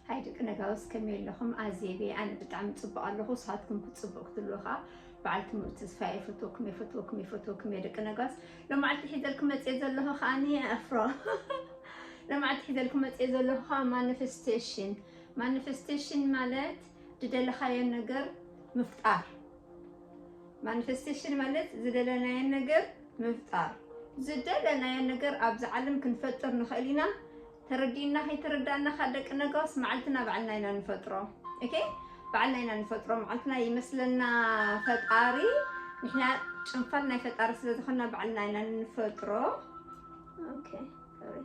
ሃይ ደቂ ነጋውስ፣ ከመይ ኣለኹም? ኣዜብ እየ። ኣነ ብጣዕሚ ጽቡቕ ኣለኹ። ንስኻትኩም ክትጽቡቕ ክትህልዉ ኸኣ በዓል ትምህርቲ ተስፋ እየ። ይፈትወኩም፣ ይፈትወኩም፣ ይፈትወኩም እየ ደቂ ነጋውስ። ሎማዓልቲ ሒዘልኩም መጽየ ዘለኹ ከኣኒ ኣፍሮ። ሎማዓልቲ ሒዘልኩም መጽየ ዘለኹ ከኣ ማኒፌስቴሽን። ማኒፌስቴሽን ማለት ዝደለኻዮ ነገር ምፍጣር። ማኒፌስቴሽን ማለት ዝደለናዮ ነገር ምፍጣር። ዝደለናዮ ነገር ኣብዛ ዓለም ክንፈጥር ንኽእል ኢና። ተረዲእና ከይተረዳእና ከኣ ደቂ ነጋውስ መዓልትና ባዕልና ኢና ንፈጥሮ። ኦኬ? ባዕልና ኢና ንፈጥሮ። መዓልትና ይመስለና ፈጣሪ፣ ንሕና ጭንፋል ናይ ፈጣሪ ስለ ዝኾንና ባዕልና ኢና ንፈጥሮ። ኦኬ፣ ሶሪ።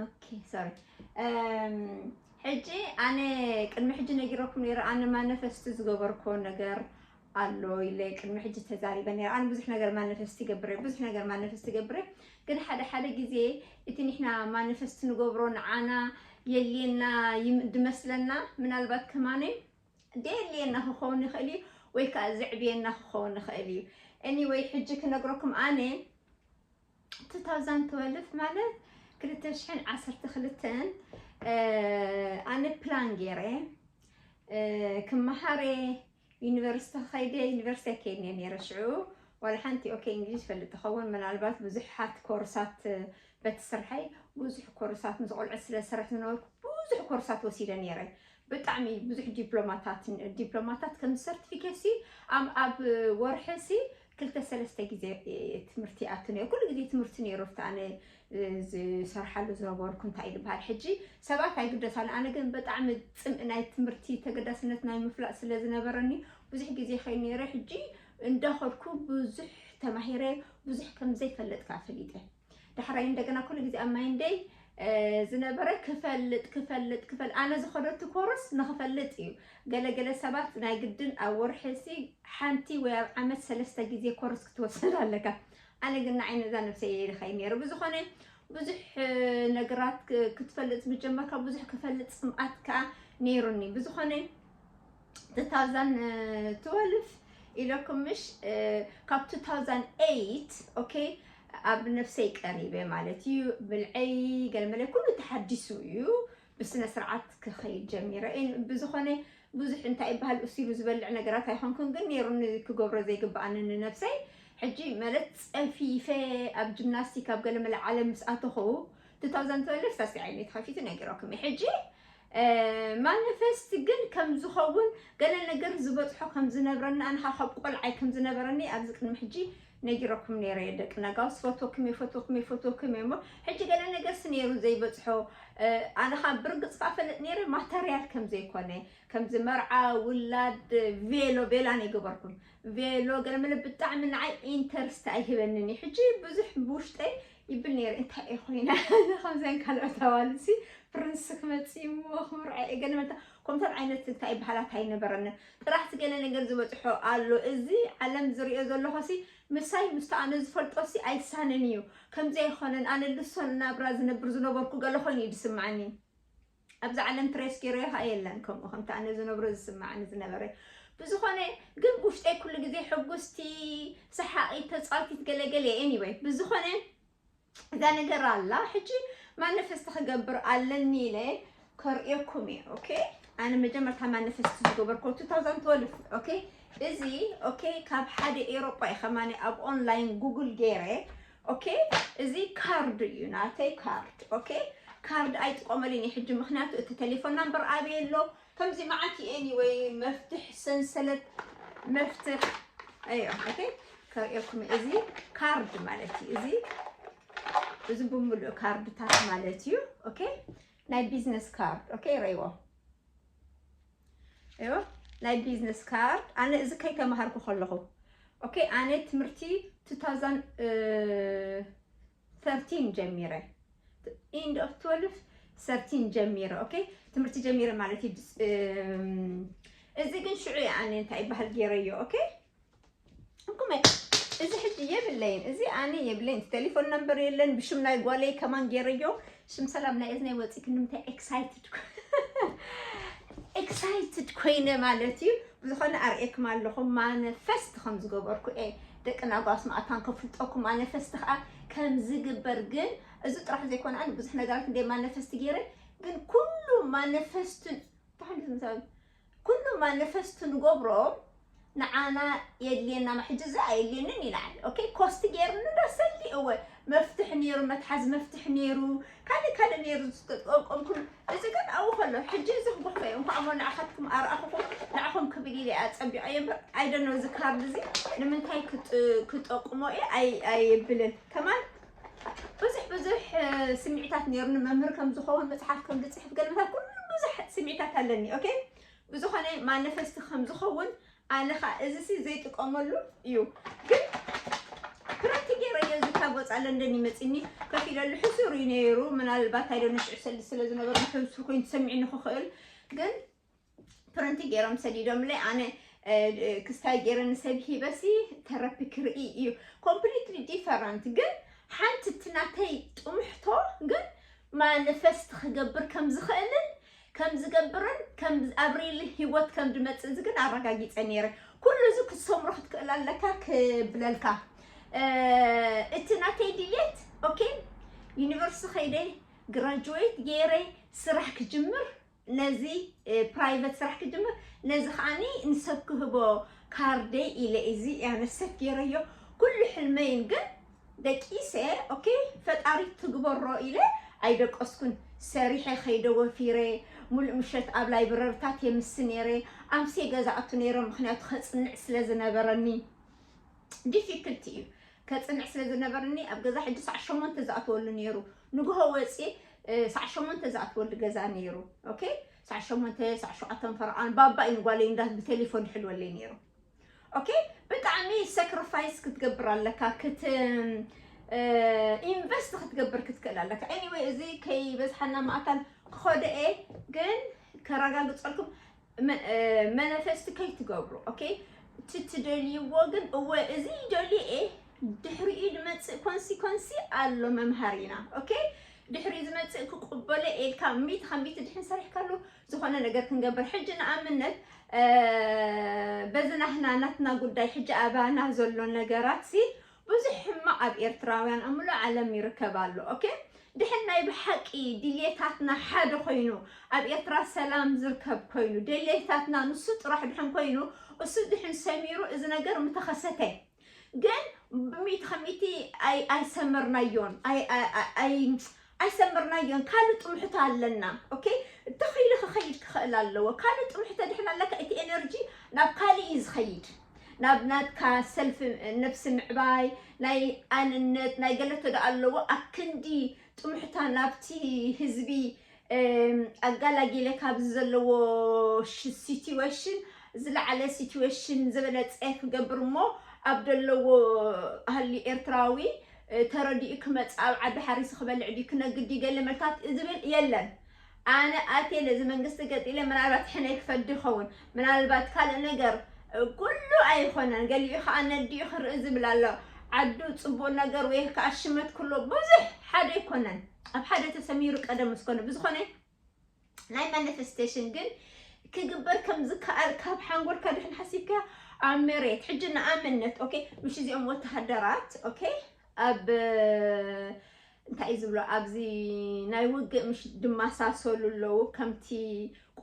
ኦኬ፣ ሶሪ። እም፣ ሕጂ ኣነ ቅድሚ ሕጂ ነጊረኩም ነይረ፣ ኣነ ማኒፌስት ዝገበርኩዎ ነገር ኣሎ ኢለ ቅድሚ ሕጂ ተዛሪበ ነይረ። ኣነ ብዙሕ ነገር ማኒፌስት ይገብር እየ፣ ብዙሕ ነገር ማኒፌስት ይገብር እየ። ግን ሓደ ሓደ ግዜ እቲ ንሕና ማኒፌስት ንገብሮ ንዓና የድልየና ይም-፣ ድመስለና፣ ምናልባት ከማነ ደየድልየና ክኸውን ይኽእል እዩ፣ ወይ ከዓ ዘዕብየና ክኸውን ይኽእል እዩ። ኤኒወይ፣ ሕጂ ክነግረኩም ኣነ two thousand twelve ማለት ክልተ ሽሕን ዓሰርተ ክልተን፣ እ፣ ኣነ ፕላን ገይረ፣ እ፣ ክመሃር እየ፣ ዩኒቨርሲቲ ክኸይድ እየ። ዩኒቨርሲቲ ኣይከይድን እየ ነይረ ሽዑ። ዋላ ሓንቲ፣ ኦኬ፣ እንግሊዝ ይፈልጥ ይኸውን፣ ምናልባት ብዙሓት ኮርሳት፣ እ፣ በቲ ስርሐይ ብዙሕ ኮርሳት ምስ ቆልዑ ስለ ዝሰርሕ ዝነበርኩ ብዙሕ ኮርሳት ወሲደ ነይረ። ብጣዕሚ ብዙሕ ዲፕሎማታት፣ ዲፕሎማታት ከም ሰርቲፊኬት ሲ ኣብ፣ ኣብ ወርሒ ሲ ክልተ ሰለስተ ግዜ፣ እ፣ ትምህርቲ ይኣቱ ነይሩ። ኩሉ ግዜ ትምህርቲ ነይሩ። ኣብቲ ኣነ፣ እ፣ ዝሰርሓሉ ዝነበርኩ እንታይ እዩ ዝበሃል ሕጂ ሰባት ኣይግደሳሉ። ኣነ ግን ብጣዕሚ ጽምኢ ናይ ትምህርቲ ተገዳስነት ናይ ምፍላጥ ስለ ዝነበረኒ ብዙሕ ግዜ ከይድ ነይረ። ሕጂ እንዳኸድኩ ብዙሕ ተማሂረ፣ ብዙሕ ከም ዘይፈልጥ ከኣ ፈሊጠ። ዳሕራይ እንደገና ኩሉ ግዜ ኣብ ማይንደይ፣ እ፣ ዝነበረ ክፈልጥ፣ ክፈልጥ፣ ክፈልጥ። ኣነ ዝኸደቱ ኮርስ ንኽፈልጥ እዩ። ገለ ገለ ሰባት ናይ ግድን ኣብ ወርሒ ሲ ሓንቲ ወይ ኣብ ዓመት ሰለስተ ግዜ ኮርስ ክትወስድ ኣለካ። ኣነ ግን ንዓይ ነዛ ነብሰይ እየ ኢለ ከይድ ነይረ። ብዝኾነ ብዙሕ፣ እ፣ ነገራት ክ-፣ ክትፈልጥ ምስ ጀመርካ ብዙሕ ክፈልጥ ጽምኣት ከኣ ነይሩኒ። ብዝኾነ two thousand twelve ኢለኩም ምሽ፣ እ፣ ካብ two thousand eight፣ ኦኬ፣ ኣብ ነፍሰይ ቀሪበ ማለት እዩ። ብልዐይ ገለመለ ኩሉ ተሓዲሱ እዩ። ብስነ ስርዓት ክኸይድ ጀሚረ። እን-፣ ብዝኾነ ብዙሕ እንታይ ይበሃል እሱ ኢሉ ዝበልዕ ነገራት ኣይኾንኩን፣ ግን ነይሩኒ ክገብሮ ዘይግብኣኒ ንነብሰይ። ሕጂ ማለት ጸፊፈ ኣብ ጂምናስቲክ ኣብ ገለመለ ዓለም ምስ ኣተኹ two thousand twelve ሳስቲ ዓይነይ ተኸፊቱ ነጊረኩም እየ። ሕጂ፣ እ፣ ማኒፌስት ግን ከም ዝኸውን ገለ ነገር ዝበጽሖ ከም ዝነብረኒ፣ ኣነ ኸኣ ካብ ቆልዓይ ከም ዝነበረኒ ኣብዚ ቅድሚ ሕጂ ነጊረኩም ነይረ እየ። ደቂ ነጋውስ፣ ፈትወኩም እየ፣ ፈትወኩም እየ፣ ፈትወኩም እየ እሞ፣ ሕጂ ገለ ነገርሲ ነይሩ ዘይበጽሖ፣ እ፣ ኣነ ኸኣ ብርግጽ ከኣ ፈልጥ ነይረ ማተርያል ከም ዘይኮነ፣ ከምዚ መርዓ፣ ውላድ፣ ቬሎ፣ ቬላ ነይገበርኩም። ቬሎ፣ ገለ መለ ብጣዕሚ ንዓይ ኢንተርስት ኣይህበንን እዩ። ሕጂ ብዙሕ ብውሽጠይ ይብል ነይረ፣ እንታይ እየ ኮይነ? ከምዘን ካልኦት ኣዋልድሲ ፕሪንስ ክመጽእ እሞ ክምርዖ እየ፣ ገለ መለ ከምታት ዓይነት እንታይ በሃላት ኣይነበረንን። ጥራሕቲ ገለ ነገር ዝበጽሖ ኣሎ። እዚ ዓለም ዝርእዮ ዘለኹሲ ምሳይ ምስቲ ኣነ ዝፈልጦሲ ኣይሳነን እዩ። ከምዚ ኣይኮነን፣ ኣነ ልሶን ናብራ ዝነብር ዝነበርኩ ገለ ኮይኑ እዩ ዝስምዓኒ። ኣብዚ ዓለም ትሬስ ገይረዮ ኸኣ የለን ከምኡ ከምቲ ኣነ ዝነብሮ ዝስምዓኒ ዝነበረ። ብዝኾነ ግን ብውሽጠይ ኩሉ ግዜ ሕጉስቲ፣ ሰሓቒት፣ ተጻዋቲት ገለገለ እየ። ኤኒወይ፣ ብዝኾነ እዛ ነገር ኣላ። ሕጂ ማኒፌስት ክገብር ኣለኒ ኢለ ከርእየኩም እየ። ኦኬ፣ ኣነ መጀመርታ ማኒፌስት ዝገበርኩ two thousand twelve። ኦኬ፣ እዚ፣ ኦኬ፣ ካብ ሓደ ኤሮጳ እዩ ከማኒ ኣብ ኦንላይን ጉግል ገይረ። ኦኬ፣ እዚ ካርድ እዩ፣ ናተይ ካርድ። ኦኬ፣ ካርድ ኣይጥቀመሉን እየ ሕጂ፣ ምኽንያቱ እቲ ቴሌፎን ናምበር ኣበይ ኣሎ? ከምዚ መዓት እዩ። ኤኒወይ፣ መፍትሕ ሰንሰለት፣ መፍትሕ፣ ኣዮ፣ ኦኬ፣ ከርእየኩም። እዚ ካርድ ማለት እዩ። እዚ፣ እዚ ብምሉእ ካርድታት ማለት እዩ። ኦኬ፣ ናይ ቢዝነስ ካርድ። ኦኬ፣ ረይዎ። እዮ፣ ናይ ቢዝነስ ካርድ። ኣነ እዚ ከይተማሃርኩ ከለኹ፣ ኦኬ፣ ኣነ ትምህርቲ two thousand thirteen ጀሚረ። End of twelve፣ thirteen ጀሚረ። ኦኬ፣ ትምህርቲ ጀሚረ ማለት እዩ። ድስ-፣ እም፣ እዚ ግን ሽዑ እየ ኣነ እንታይ ይበሃል ገይረዮ። ኦኬ፣ እንኩመ፣ እዚ ሕጂ የብለይን፣ እዚ ኣነ የብለይን፣ ቴሌፎን ነምበር የለን፣ ብሽም ናይ ጓለይ ከማን ገይረዮ። ሽም ሰላም ናይ እዝነይ ወፂ፣ ክንምታይ ኤክሳይትድ ኮ-፣ ኤክሳይትድ ኮይነ ማለት እዩ። ብዝኾነ ኣርእየኩም ኣለኹ ማኒፌስት ከም ዝገበርኩ እየ። ደቂ ናጓስ ማእታን ከፍልጠኩም ማኒፌስት ከዓ ከም ዝግበር። ግን እዚ ጥራሕ ዘይኮነ፣ ኣነ ብዙሕ ነገራት እንደ ማኒፌስት ገይረ፣ ግን ኩሉ ማኒፌስት ኩሉ ማኒፌስት ንገብሮ ንዓና የድልየና ሕጂ እዚ ኣየድልየንን ይልዓል። ኦኬ፣ ኮስት ገይርኒ ዶ ሰሊ እወ መፍትሕ ነይሩ፣ መትሓዝ መፍትሕ ነይሩ፣ ካልእ ካልእ ነይሩ ዝተጠቀምኩሉ። እዚ ግን ኣብኡ ከሎ ሕጂ እዚ ክጉሕፈ እዩ። እንኳዕ እሞ ንዓኻትኩም ኣርኣኹኹም፣ ንዓኹም ክብል ኢለ እየ ኣጸቢቐዮ እምበር፣ ኣይደኖ እዚ ካርድ እዚ ንምንታይ ክጥ- ክጠቅሞ እየ ኣይ- ኣይብልን። ከማን ብዙሕ ብዙሕ ስምዒታት ነይሩኒ። መምህር ከም ዝኸውን፣ መጽሓፍ ከም ዝጽሕፍ፣ ገለመታት ኩሉ ብዙሕ ስምዒታት ኣለኒ። ኦኬ፣ ብዝኾነ ማኒፌስት ከም ዝኸውን ኣነ ኸዓ እዚ ሲ ዘይጥቀመሉ እዩ። ግን ፕረንቲ ገይረዮ እዚ ካብ ወፃ ለንደን ይመፅኒ ከፊለሉ ሕሱር እዩ ነይሩ። ምናልባት ኣይደነ ሽዑ ሰሊ ስለ ዝነበሩ ሕሱር ኮይኑ ተሰሚዕኒ ክኽእል። ግን ፕረንቲ ገይሮም ሰዲዶምለይ ኣነ ክስታይ ገይረ ንሰብ ሂበሲ ተረፒ ክርኢ እዩ ኮምፕሊትሊ ዲፈረንት። ግን ሓንቲ እቲ ናተይ ጥሙሕቶ ግን ማኒፌስት ክገብር ከም ዝኽእልን ከም ዝገብርን ከም ኣብ ሪል ህይወት ከም ዝመፅእ እዚ ግን ኣረጋጊፀ ነይረ። ኩሉ እዚ ክትሰምሮ ክትክእል ኣለካ ክብለልካ። እቲ ናተይ ድሌት ኦኬ ዩኒቨርሲቲ ከይደ ግራጁዌት ገይረ ስራሕ ክጅምር ነዚ ፕራይቨት ስራሕ ክጅምር ነዚ ከዓኒ ንሰብ ክህቦ ካርደይ ኢለ እዚ ያነሰት ገይረዮ። ኩሉ ሕልመይን ግን ደቂሰ ኦኬ ፈጣሪ ትግበሮ ኢለ ኣይደቀስኩን። ሰሪሐ ከይደ ወፊረ ሙሉእ ምሸት ኣብ ላይብረርታት የምሲ ነይረ። ኣምሴ ገዛእቱ ነይረ ምክንያቱ ከፅንዕ ስለ ዝነበረኒ ዲፊክልቲ እዩ። ከፅንዕ ስለ ዝነበረኒ ኣብ ገዛ ሕጂ ሳዕ ሸሞንተ ዝኣትወሉ ነይሩ። ንግሆ ወፂ ሳዕ ሸሞንተ ዝኣትወሉ ገዛ ነይሩ። ኦኬ ሳዕ ሸሞንተ ሳዕ ሸውዓተን ፈረቓን ባባ እዩ ንጓለይ እንዳ ብቴሌፎን ድሕልወለይ ነይሩ። ኦኬ ብጣዕሚ ሳክሪፋይስ ክትገብር ኣለካ ክት ኢንቨስት ክትገብር ክትክእል ኣለካ። ኤኒወይ እዚ ከይበዝሓና ማእታን ክኸደኤ ግን ከረጋግፀልኩም መነፈስቲ ከይትገብሩ ኦኬ። ትትደልይዎ ግን እወ እዚ ይደልየ ድሕሪኡ ዝመፅእ ኮንሲኮንሲ ኣሎ መምሃሪና ኦኬ። ድሕሪ ዝመፅእ ክቅበሎ ኤልካ ሚት ካብ ሚት ድሕን ሰሪሕካሉ ዝኾነ ነገር ክንገብር ሕጂ ንኣብነት በዚ ናህና ናትና ጉዳይ ሕጂ ኣባና ዘሎ ነገራት ሲ ብዙሕ ሕማቕ ኣብ ኤርትራውያን ኣብ ምሉእ ዓለም ይርከብ ኣሎ ኦኬ። ድሕን ናይ ብሓቂ ድልየታትና ሓደ ኮይኑ ኣብ ኤርትራ ሰላም ዝርከብ ኮይኑ ድልየታትና ንሱ ጥራሕ ድሕን ኮይኑ እሱ ድሕን ሰሚሩ እዚ ነገር ምተኸሰተ ግን ብሚእቲ ከሚእቲ ኣይሰመርናዮን ኣይሰመርናዮን ካልእ ጥሙሕታ ኣለና ኦኬ። እንተኽኢሉ ክኸይድ ክኽእል ኣለዎ ካልእ ጥሙሕተ ድሕን ኣለካ እቲ ኤነርጂ ናብ ካልእ እዩ ዝኸይድ ናብ ናትካ ሰልፍ ነብሲ ምዕባይ ናይ ኣንነት ናይ ገለቶ ዶ ኣለዎ ኣክንዲ ጥሙሕታ ናብቲ ህዝቢ ኣጋላጊለ ካብዚ ዘለዎ ሲትዌሽን ዝለዓለ ሲትዌሽን ዝበለፀ ክገብር እሞ ኣብ ዘለዎ ሃሊ ኤርትራዊ ተረዲኡ ክመፅእ ኣብ ዓዲ ሓሪሱ ክበልዕ ድዩ ክነግድ ድዩ ገለ መልታት ዝብል የለን። ኣነ ኣትየ ነዚ መንግስቲ ገጢለ ምናልባት ሕነ ክፈዲ ይኸውን ምናልባት ካልእ ነገር ኩሉ ኣይኮነን። ገሊኡ ከዓ ነዲኡ ክርኢ ዝብል ኣሎ። ዓዱ ፅቡቅ ነገር ወይ ከዓ ሽመት ኩሎ ብዙሕ ሓደ ኣይኮነን። ኣብ ሓደ ተሰሚሩ ቀደም ምስኮነ ብዝኾነ ናይ ማኒፌስቴሽን ግን ክግበር ከም ዝከኣል ካብ ሓንጎልካ ድሕን ሓሲብካ ኣብ መሬት ሕጂ ንኣብነት ኦኬ ምሽ እዚኦም ወተሃደራት ኦኬ ኣብ እንታይ እዩ ዝብሎ ኣብዚ ናይ ውግእ ምሽ ድማሳሰሉ ኣለዉ ከምቲ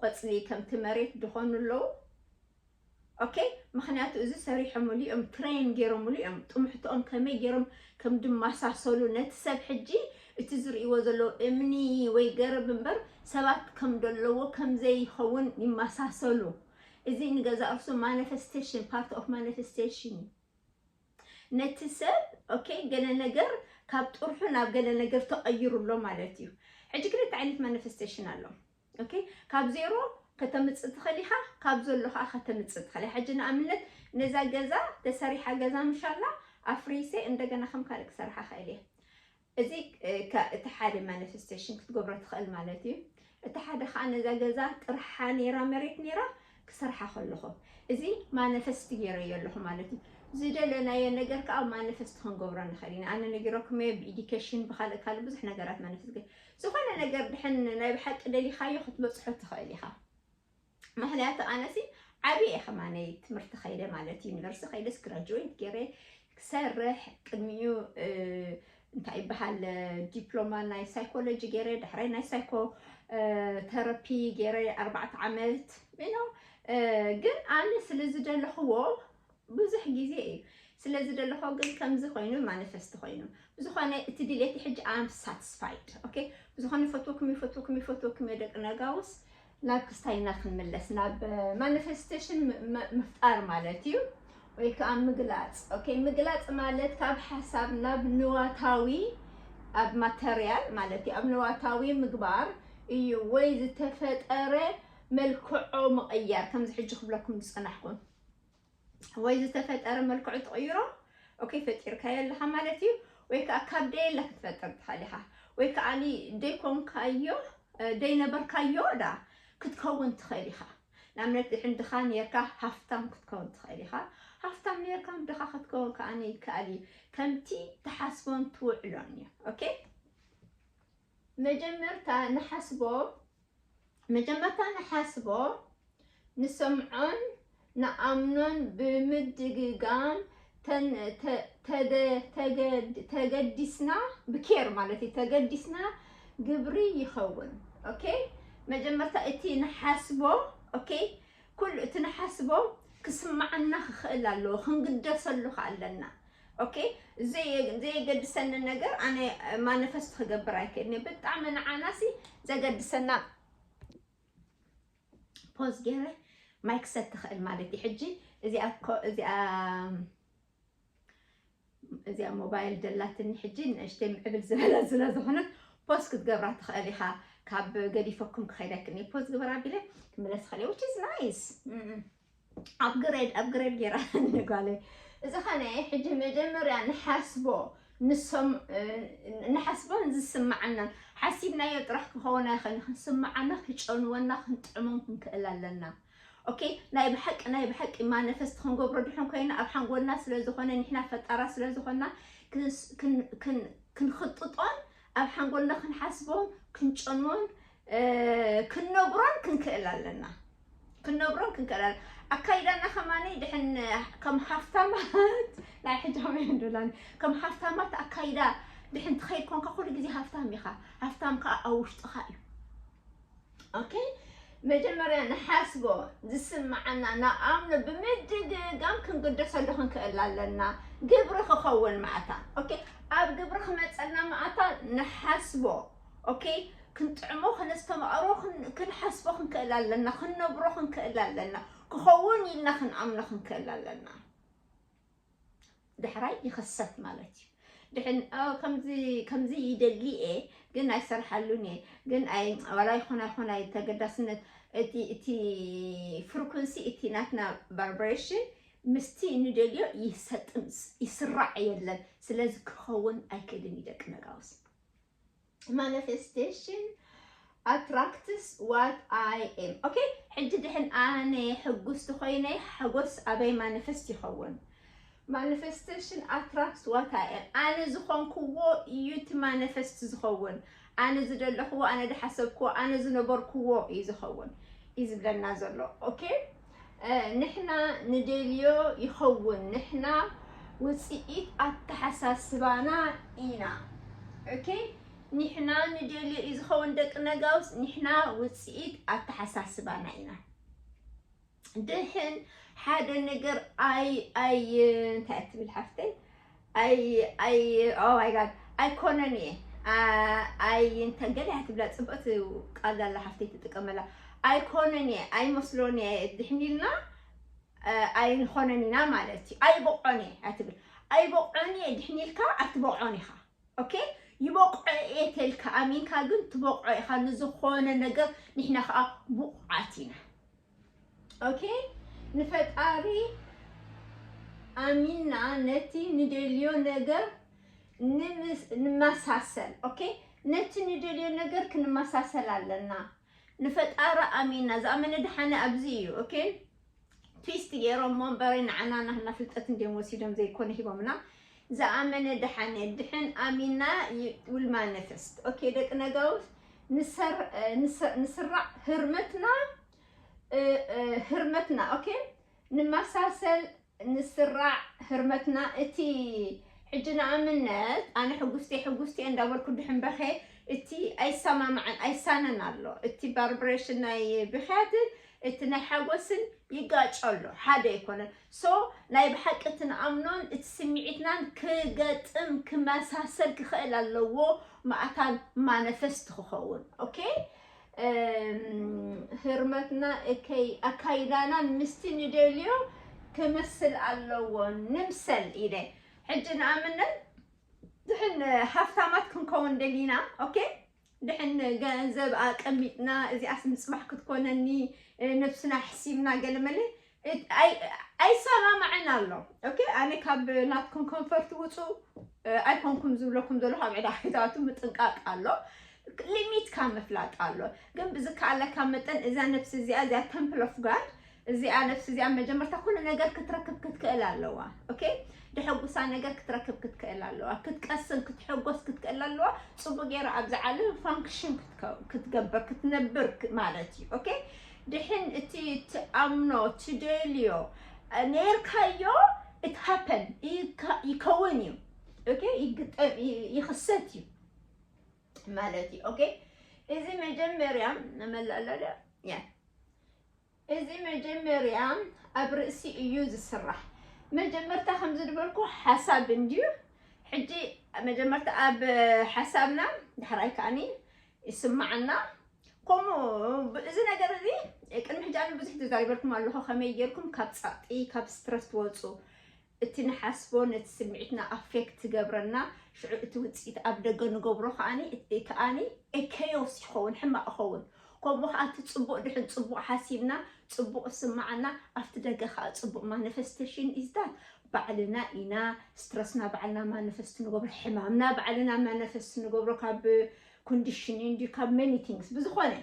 ቆፅሊ ከምቲ መሬት ድኾኑ ኣለዉ። ኦኬ ምክንያቱ እዚ ሰሪሖምሉ እዮም ትሬን ገይሮምሉ እዮም ጥሙሕትኦም ከመይ ገይሮም ከም ድማሳሰሉ ነቲ ሰብ ሕጂ እቲ ዝርእይዎ ዘለዉ እምኒ ወይ ገረብ እምበር ሰባት ከም ደለዎ ከም ዘይኸውን ይመሳሰሉ። እዚ ንገዛ እርሱ ማኒፌስቴሽን ፓርት ኦፍ ማኒፌስቴሽን እዩ። ነቲ ሰብ ኦኬ ገለ ነገር ካብ ጥርሑ ናብ ገለ ነገር ተቐይሩ ኣሎ ማለት እዩ። ሕጂ ክልተ ዓይነት ማኒፌስቴሽን ኣሎ። ኦኬ ካብ ዜሮ ከተምፅእ ትኽእል ኢኻ፣ ካብ ዘሎ ከዓ ከተምፅእ ትኽእል ኢኻ። ሕጂ ንኣብነት ነዛ ገዛ ተሰሪሓ ገዛ ምሻላ ኣፍሪሰ እንደገና ከም ካልእ ክሰርሓ ክእል እየ። እዚ እቲ ሓደ ማኒፌስቴሽን ክትገብሮ ትኽእል ማለት እዩ። እቲ ሓደ ከዓ ነዛ ገዛ ጥርሓ ነይራ መሬት ነይራ ክሰርሓ ከለኹ እዚ ማኒፌስት ገይረዮ ኣለኹ ማለት እዩ። ዝደለናዮ ነገር ከዓ ማኒፌስት ክንገብሮ ንኽእል ኢና። ኣነ ነጊረኩም እየ ብኢዲኬሽን ብካልእ ካልእ ብዙሕ ነገራት ማኒፌስት ዝኾነ ነገር ድሕን ናይ ብሓቂ ደሊኻዮ ክትበፅሖ ትኽእል ኢኻ። ምክንያቱ ኣነሲ ዓብየ ከማነይ ትምህርቲ ከይደ ማለት ዩኒቨርሲቲ ከይደስ ግራጅዌት ገይረ ክሰርሕ ቅድሚኡ እንታይ ይበሃል፣ ዲፕሎማ ናይ ሳይኮሎጂ ገይረ፣ ድሕረይ ናይ ሳይኮ ተረፒ ገይረ ኣርባዕተ ዓመት። ግን ኣነ ስለ ዝደለኽዎ ብዙሕ ግዜ እዩ። ስለ ዝደለኽዎ ግን ከምዚ ኮይኑ ማኒፈስት ኮይኑ። ብዝኾነ እቲ ድሌት ሕጂ ኣም ሳትስፋይድ። ኦኬ፣ ብዝኾነ ይፈትወኩም፣ ይፈትወኩም፣ ይፈትወኩም እየ ደቂ ነጋውስ። ናብ ክስታይና ክንምለስ፣ ናብ ማኒፌስቴሽን ምፍጣር ማለት እዩ፣ ወይ ከዓ ምግላፅ። ኦኬ፣ ምግላፅ ማለት ካብ ሓሳብ ናብ ንዋታዊ፣ ኣብ ማተርያል ማለት እዩ፣ ኣብ ንዋታዊ ምግባር እዩ፣ ወይ ዝተፈጠረ መልክዖ ምቕያር። ከምዚ ሕጂ ክብለኩም ዝፀናሕኩ፣ ወይ ዝተፈጠረ መልክዑ ትቕይሮ። ኦኬ፣ ፈጢርካዮ ኣለኻ ማለት እዩ። ወይ ከዓ ካብ ደየለ ክትፈጥር ትኽእል ኢኻ። ወይ ከዓ ደይኮንካዮ፣ ደይነበርካዮ ዳ ክትከውን ትኽእል ኢኻ። ንኣብነት ድሕን ድኻ ነርካ ሃፍታም ክትከውን ትኽእል ኢኻ። ሃፍታም ነርካ ድኻ ክትከውን ከዓ ይከኣል እዩ። ከምቲ ትሓስቦን ትውዕሎን እዩ። ኦኬ፣ መጀመርታ ንሓስቦ መጀመርታ ንሓስቦ፣ ንሰምዖን ንኣምኖን ብምድግጋም ተን- ተ- ተደ- ተገድ- ተገዲስና፣ ብኬር ማለት እዩ፣ ተገዲስና ግብሪ ይኸውን። ኦኬ፣ መጀመርታ እቲ ንሓስቦ፣ ኦኬ፣ ኩሉ እቲ ንሓስቦ ክስማዓና ክኽእል ኣለዎ፣ ክንግደሰሉ ከ ኣለና። ኦኬ፣ ዘየ- ዘየገድሰኒ ነገር ኣነ ማኒፈስት ክገብር ኣይክእልን እየ። ብጣዕሚ ንዓናሲ ዘገድሰና ፖዝ ገይረ ማይ ክሰቲ ክእል ማለት እዩ። ሕጂ እዚኣ እኮ እዚኣ እዚኣ ሞባይል ደላትኒ ሕጂ ንእሽተይ ምዕብል ዝበለ ስለ ዝኾነት ፖዝ ክትገብራ ትኽእል ኢኻ። ካብ ገዲፈኩም ክኸይድ ኣይክእልን ፖዝ ግበር ኣቢለ ክምለስ ክእል which is nice። ኣፕግሬድ ኣፕግሬድ ገይራ ንጓለይ። እዚ ኸነ ሕጂ መጀመርያ ንሓስቦ ንሰም ንሓስቦን ዝስማዓናን ሓሲብናዮ ጥራሕ ክኸውን ኣይኽእልን። ክንስማዓና ክጨንወና ክንጥዕሞን ክንክእል ኣለና። ኦኬ፣ ናይ ብሓቂ ናይ ብሓቂ ማኒፈስት ክንገብሮ ድሕን ኮይና ኣብ ሓንጎልና ስለ ዝኾነ ንሕና ፈጣራ ስለ ዝኾና ክንስ- ክን- ክን- ክንኽጥጦን ኣብ ሓንጎልና ክንሓስቦን ክንጨንዎን ክንነብሮን ክንክእል ኣለና። ክንነብሮን ክንክእል ኣለና። ኣካይዳና ከማኒ ድሕን ከም ሃፍታማት ናይ ሕጃም ይንዱላን ከም ሃፍታማት ኣካይዳ ድሕን ትኸይድ ኮንካ ኩሉ ግዜ ሃፍታም ኢኻ። ሃፍታም ከዓ ኣብ ውሽጥኻ እዩ። ኦኬ፣ መጀመርያ ንሓስቦ ዝስማዓና ንኣምኖ ብምድግጋም ክንግደሰሉ ክንክእል ኣለና። ግብሪ ክኸውን ማእታ። ኦኬ፣ ኣብ ግብሪ ክመፀና ማእታ ንሓስቦ። ኦኬ፣ ክንጥዕሞ፣ ከነስተማቕሮ፣ ክን- ክንሓስቦ ክንክእል ኣለና፣ ክንነብሮ ክንክእል ኣለና፣ ክኸውን ኢልና ክንኣምኖ ክንክእል ኣለና። ዳሕራይ ይኽሰት ማለት እዩ። ድሕን ከምዚ ከምዚ ይደሊ እየ ግን ኣይሰርሓሉን እየ ግን ኣይ ዋላ ይኾን ኣይኾን ኣይ ተገዳስነት እቲ እቲ ፍሪኩንሲ እቲ ናትና ቫይብሬሽን ምስቲ ንደልዮ ይሰጥም ይስራዕ የለን። ስለዚ ክኸውን ኣይክእልን እዩ ደቂ ነጋውስ። Manifestation attracts what I am. ኦኬ፣ ሕጂ ድሕን ኣነ ሕጉስቲ ኮይነ ሓጎስ ኣበይ ማኒፈስት ይኸውን? Manifestation attracts what I am. ኣነ ዝኾንክዎ እዩ እቲ ማኒፈስት ዝኸውን። ኣነ ዝደለኽዎ፣ ኣነ ዝሓሰብክዎ፣ ኣነ ዝነበርክዎ እዩ ዝኸውን እዩ ዝብለና ዘሎ። ኦኬ፣ ንሕና ንደልዮ ይኸውን። ንሕና ውፅኢት ኣተሓሳስባና ኢና። ኦኬ፣ ንሕና ንደልዮ እዩ ዝኸውን ደቂ ነጋውስ። ንሕና ውፅኢት ኣተሓሳስባና ኢና። ድሕን ሓደ ነገር ኣይ ኣይ እንታይ ትብል ሓፍተይ? ኣይ ኣይ oh my god ኣይኮነን እየ። ኣይ እንተ ገለ እያ ትብላ፣ ፅብቕቲ ቃል ኣላ ሓፍተይ ትጥቀመላ። ኣይኮነን እየ፣ ኣይመስሎን እየ ድሕን ኢልና ኣይንኾነን ኢና ማለት እዩ። ኣይበቕዖን እየ እያ ትብል። ኣይበቕዖን እየ ድሕን ኢልካ ኣይትበቕዖን ኢኻ። ኦኬ፣ ይበቕዖ እየ ተልካ ኣሚንካ ግን ትበቕዖ ኢኻ ንዝኾነ ነገር። ንሕና ከዓ ብቑዓት ኢና። ኦኬ፣ ንፈጣሪ ኣሚንና ነቲ ንደልዮ ነገር ንምስ- ንመሳሰል። ኦኬ፣ ነቲ ንደልዮ ነገር ክንመሳሰል ኣለና። ንፈጣሪ ኣሚንና ዝኣመነ ድሓነ ኣብዚ እዩ። ኦኬ፣ ትዊስት ገይሮሞ እምበረይ ንዓና ናህና ፍልጠት እንዲዮም ወሲዶም ዘይኮነ ሂቦምና። ዝኣመነ ድሓነ ድሕን ኣሚንና ውል ማኒፈስት። ኦኬ፣ ደቂ ነጋውስ ንሰር- ንሰ- ንስራዕ ህርመትና ህርመትና ኦኬ ንመሳሰል ንስራዕ ህርመትና እቲ ሕጂ ንኣብነት ኣነ ሕጉስቲ ሕጉስቲ እንዳበልኩ ድሕን በኸ እቲ ኣይሰማማዕን ኣይሳነን ኣሎ። እቲ ቫይብሬሽን ናይ ብኽያትን እቲ ናይ ሓጎስን ይጋጮ ኣሎ፣ ሓደ ኣይኮነን። ሶ ናይ ብሓቂ እቲ ንኣምኖን እቲ ስምዒትናን ክገጥም ክመሳሰል ክኽእል ኣለዎ። ማእታን ማነፈስት ክኸውን። ኦኬ። ህርመትና እከይ ኣካይዳናን ምስቲ ንደልዮ ክመስል ኣለዎ። ንምሰል ኢለ ሕጂ ንኣብነት ድሕን ሃፍታማት ክንከውን ደሊና። ኦኬ። ድሕን ገንዘብ ኣቀሚጥና እዚኣስ ምፅባሕ ክትኮነኒ ነብስና ሕሲብና ገለመለ ኣይሰማማዕን ኣሎ። ኦኬ። ኣነ ካብ ናትኩም ኮንፈርት ውፁ ኣይኮንኩም ዝብለኩም ዘሎ ካብ ዕዳ ከይትኣቱ ምጥንቃቅ ኣሎ። ሊሚትካ ምፍላጥ ኣሎ። ግን ብዝከኣለካ መጠን እዛ ነብሲ እዚኣ እዚኣ ቴምፕል ኦፍ ጋድ እዚኣ ነብሲ እዚኣ መጀመርታ ኩሉ ነገር ክትረክብ ክትክእል ኣለዋ። ኦኬ። ደሐጉሳ ነገር ክትረክብ ክትክእል ኣለዋ። ክትቀስን ክትሐጎስ ክትክእል ኣለዋ። ጽቡቅ ገይራ ኣብዚ ዓለም ፋንክሽን ክትገብር ክትነብር ማለት እዩ። ኦኬ። ድሕን እቲ ትኣምኖ ትደልዮ ነርካዮ it happen ይከውን እዩ። ኦኬ። ይግጠም ይኽሰት እዩ ማለት እዩ። ኦኬ። እዚ መጀመርያ መላለለ ያ እዚ መጀመርያ ኣብ ርእሲ እዩ ዝስራሕ። መጀመርታ ከምዚ ዝበልኩ ሓሳብ እንድዩ። ሕጂ መጀመርታ ኣብ ሓሳብና ዳሕራይ ከኣኒ ይስማዓና። ከምኡ እዚ ነገር እዚ ቅድሚ ሕጂ ኣነ ብዙሕ ተዛሪበልኩም ኣለኹ። ከመይ ጌርኩም ካብ ጸቕጢ ካብ ስትረስ ትወጹ? እቲ ንሓስቦ ነቲ ስምዒትና ኣፌክት ትገብረና ሽዑ እቲ ውፅኢት ኣብ ደገ ንገብሮ ከኣኒ እቲ ከኣኒ ኤኬዮስ ይኸውን ሕማቕ ይኸውን። ከምኡ ከዓ እቲ ፅቡቅ ድሕን ፅቡቅ ሓሲብና ፅቡቅ ስማዓና ኣብቲ ደገ ከዓ ፅቡቅ ማኒፌስቴሽን ኢዝዳት ባዕልና ኢና ስትረስና ባዕልና ማኒፌስት ንገብሮ ሕማምና ባዕልና ማኒፌስት ንገብሮ ካብ ኮንዲሽን እንዲ ካብ ሜኒ ቲንግስ ብዝኾነ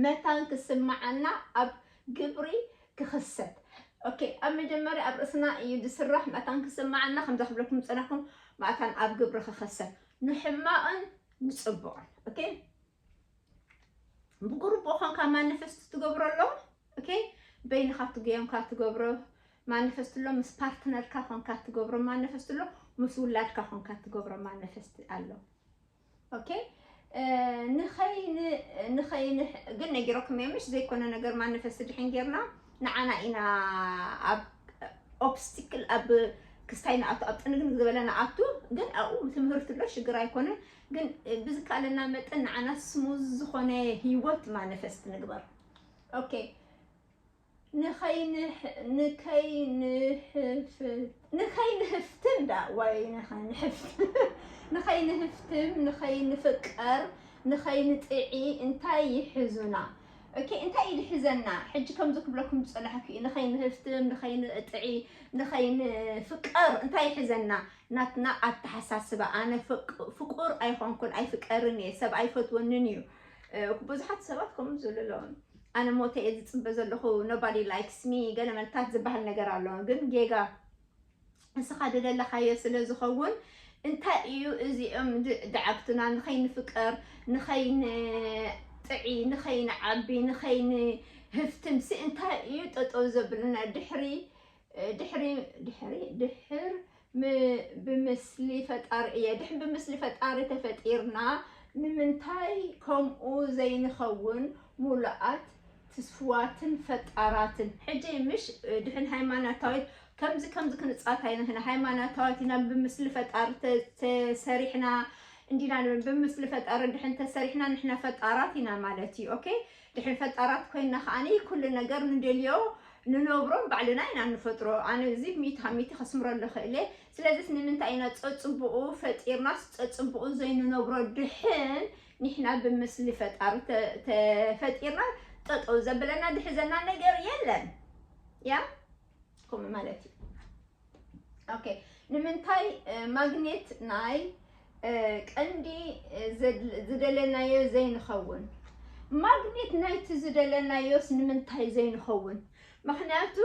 መታን ክስማዓና ኣብ ግብሪ ክኽሰት። ኦኬ ኣብ መጀመርያ ኣብ ርእስና እዩ ዝስራሕ። መታን ክስማዓና ከምዛ ክብለኩም ዝጸናሕኩም መታን ኣብ ግብሪ ክኽሰት ንሕማቕን ንጽቡቕን። ኦኬ ብግሩፕ ኾንካ ማኒፌስት ትገብሮ ኣሎ። ኦኬ በይንኻ ትገዮምካ ትገብሮ ማኒፌስት ኣሎ። ምስ ፓርትነርካ ኾንካ ትገብሮ ማኒፌስት ኣሎ። ምስ ውላድካ ኾንካ ትገብሮ ማኒፌስት ኣሎ። ኦኬ ንኸይን ንኸይን ግን ነጊረኩም እየ ምሽ ዘይኮነ ነገር ማኒፌስት ድሕን ጌርና ንዓና ኢና ኣብ ኦብስቲክል ኣብ ክስታይ ንኣቱ ኣብ ጥንግንግ ዝበለ ንኣቱ ግን ኣብኡ ትምህርቲ ኣሎ ሽግር ኣይኮነን። ግን ብዝከኣለና መጠን ንዓና ስሙዝ ዝኾነ ህይወት ማኒፌስት ንግበር። ኦኬ ንኸይንህፍትም ዳ ዋይ ንኸይንህፍትም ንኸይንፍቀር ንኸይንጥዒ እንታይ ይሕዙና? ኦኬ እንታይ እዩ ዝሕዘና? ሕጂ ከምዚ ክብለኩም ዝፀናሕኩ እዩ ንኸይንህፍትም ንኸይንጥዒ ንኸይንፍቀር እንታይ ይሕዘና? ናትና ኣተሓሳስባ ኣነ ፍቁር ኣይኾንኩን ኣይፍቀርን እየ ሰብ ኣይፈትወንን እዩ። ብዙሓት ሰባት ከምኡ ዝብሉ ኣለዉ። ኣነ ሞተ እየ ዝፅበ ዘለኹ nobody likes me ገለ መልታት ዝበሃል ነገር ኣሎ ግን ጌጋ ንስኻ ዝደለኻዮ ስለ ዝኸውን እንታይ እዩ እዚኦም ድዓግቱና ንኸይንፍቀር ንኸይንጥዒ ንኸይንዓቢ ንኸይንህፍትምሲ እንታይ እዩ ጠጠው ዘብልና ድሕሪ ድሕሪ ድሕሪ ድሕር ብምስሊ ፈጣሪ እየ ድሕር ብምስሊ ፈጣሪ ተፈጢርና ንምንታይ ከምኡ ዘይንኸውን ሙሉኣት ትስፍዋትን ፈጣራትን ሕጂ ምሽ ድሕን ሃይማኖታዊት ከምዚ ከምዚ ክንፃት ኣይንህና ሃይማኖታዊት ኢና ብምስሊ ፈጣሪ ተሰሪሕና እንዲና ንምብል ብምስሊ ፈጣሪ ድሕን ተሰሪሕና ንሕና ፈጣራት ኢና ማለት እዩ። ኦኬ ድሕን ፈጣራት ኮይና ከዓኒ ኩሉ ነገር ንደልዮ ንነብሮም ባዕልና ኢና ንፈጥሮ። ኣነ እዚ ሚእቲ ካብ ሚእቲ ከስምረሉ ክእለ። ስለዚስ ንምንታይ ኢና ፀፅቡኡ ፈጢርናስ ፀፅቡኡ ዘይንነብሮ ድሕን ንሕና ብምስሊ ፈጣሪ ተፈጢርና ጠጠው ዘብለና ድሕዘና ነገር የለን። ያ ከምኡ ማለት እዩ። ኦኬ ንምንታይ ማግኔት ናይ ቀንዲ ዝደለናዮ ዘይንኸውን? ማግኔት ናይቲ ዝደለናዮስ ንምንታይ ዘይንኸውን? ምክንያቱ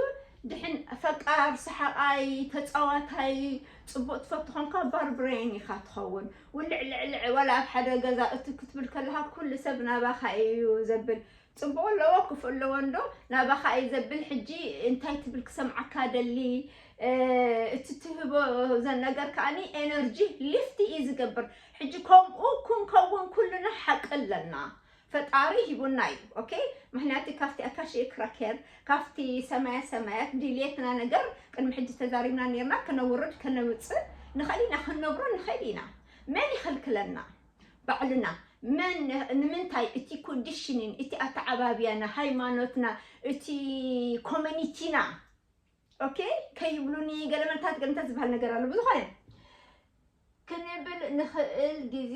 ድሕን ፈቃር ሰሓቃይ ተፃዋታይ ፅቡቅ ትፈቱ ኮንካ ባርብሬን ኢካ ትኸውን። ውልዕ ልዕልዕ ዋላ ኣብ ሓደ ገዛ እቱ ክትብል ከለካ ኩሉ ሰብ ናባካ እዩ ዘብል። ፅቡቅ ኣለዎ ክፉእ ኣለዎ እንዶ ናባካ እዩ ዘብል። ሕጂ እንታይ ትብል ክሰምዓካ ደሊ እቲ ትህቦ ዘን ነገር ከዓኒ ኤነርጂ ሊፍት እዩ ዝገብር። ሕጂ ከምኡ ክንከውን ኩልና ሓቂ ኣለና። ፈጣሪ ሂቡና እዩ። ኦኬ፣ ምክንያቱ ካብቲ ኣካሽክ ረከርድ፣ ካብቲ ሰማያ ሰማያት ድልየትና ነገር ቅድሚ ሕጂ ተዛሪብና ነርና። ክነውርድ ከነውፅእ ንኽእል ኢና፣ ክንነብሮ ንኽእል ኢና። መን ይኽልክለና? ባዕልና። መን? ንምንታይ? እቲ ኮንዲሽኒን፣ እቲ ኣተዓባብያና፣ ሃይማኖትና፣ እቲ ኮሚኒቲና፣ ኦኬ፣ ከይብሉኒ ገለ መልታት ገለ እንታይ ዝበሃል ነገር ኣሎ። ብዝኾነ ክንብል ንኽእል ግዜ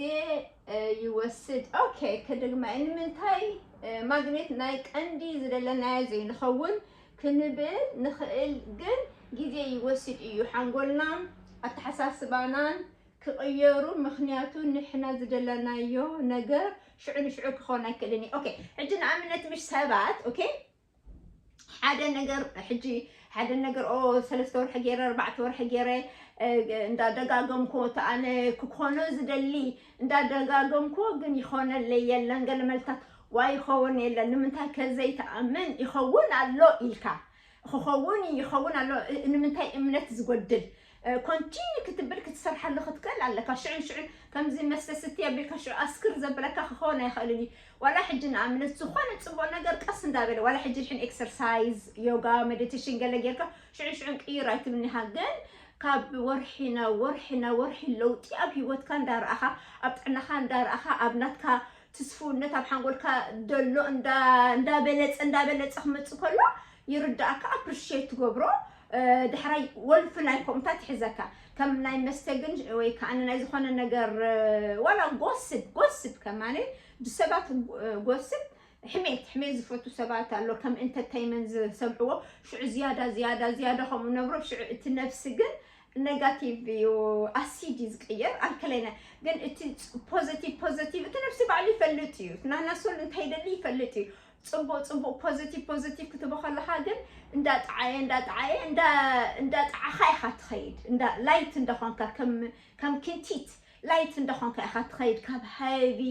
ይወስድ። ኦኬ፣ ክድግማ እየ። ንምንታይ? ማግኔት ናይ ቀንዲ ዝደለናዮ ዘይንኸውን ክንብል ንኽእል፣ ግን ግዜ ይወስድ እዩ ሓንጎልና ኣተሓሳስባናን ክቕየሩ። ምኽንያቱ ንሕና ዝደለናዮ ነገር ሽዑ ንሽዑ ክኸውን ኣይክእልን እዩ። ኦኬ፣ ሕጂ ንኣብነት ምሽ ሰባት፣ ኦኬ፣ ሓደ ነገር ሕጂ ሓደ ነገር ኦ ሰለስተ ወርሒ ገይረ ኣርባዕተ ወርሒ ገይረ እንዳደጋገምኮ ተኣነ ክኮኖ ዝደሊ እንዳደጋገምኮ ግን ይኾነለይ የለን ገለ መልታት ዋይ ይኸውን የለን ንምንታይ ከዘይተኣምን ይኸውን ኣሎ ኢልካ ክኸውን ይኸውን ኣሎ ንምንታይ እምነት ዝጎድል ኮንቲኒ ክትብል ክትሰርሓሉ ክትክእል ኣለካ ሽዑን ሽዑን ከምዚ መስተ ስቲ ኣቢልካ ሽዑ ኣስክር ዘብለካ ክኸውን ኣይኽእልን እዩ ዋላ ሕጂ ንኣብነት ዝኾነ ፅቡቕ ነገር ቀስ እንዳበለ ዋላ ሕጂ ድሕን ኤክሰርሳይዝ ዮጋ ሜዲቴሽን ገለ ጌርካ ሽዑን ሽዑን ቅይር ኣይትብልኒኻ ግን ካብ ወርሒ ናብ ወርሒ ናብ ወርሒ ለውጢ ኣብ ሂወትካ እንዳረኣኻ ኣብ ጥዕናኻ እንዳረኣኻ ኣብ ናትካ ትስፍውነት ኣብ ሓንጎልካ ደሎ እንዳበለፀ እንዳበለፀ ክመፅእ ከሎ ይርዳእካ ኣፕሪሽት ትገብሮ ድሕራይ ወልፍላይ ከምኡታት ይሕዘካ ከም ናይ መስተ ግን ወይ ከዓ ናይ ዝኾነ ነገር ዋላ ጎስብ ጎስብ ከማነ ብሰባት ጎስብ ሕሜት ሕሜት ዝፈቱ ሰባት ኣሎ ከም ኢንተርቴይመንት ዝሰምዕዎ ሽዑ ዝያዳ ዝያዳ ዝያዳ ከምኡ ነብሮ ሽዑ እቲ ነፍሲ ግን negative እዩ acid እዩ ዝቅየር ኣልከለይና ግን እቲ positive positive እቲ ነፍሲ ባዕሉ ይፈልጥ እዩ ናና ሶል እንታይ ይደሊ ይፈልጥ እዩ ፅቡቅ ፅቡቅ positive positive ክትቦ ከለካ ግን እንዳጣዓየ እንዳጣዓየ እንዳጣዓካ ኢካ ትኸይድ እንዳ light እንዳኮንካ ከም ከም ክንቲት light እንዳኮንካ ኢካ ትኸይድ ካብ heavy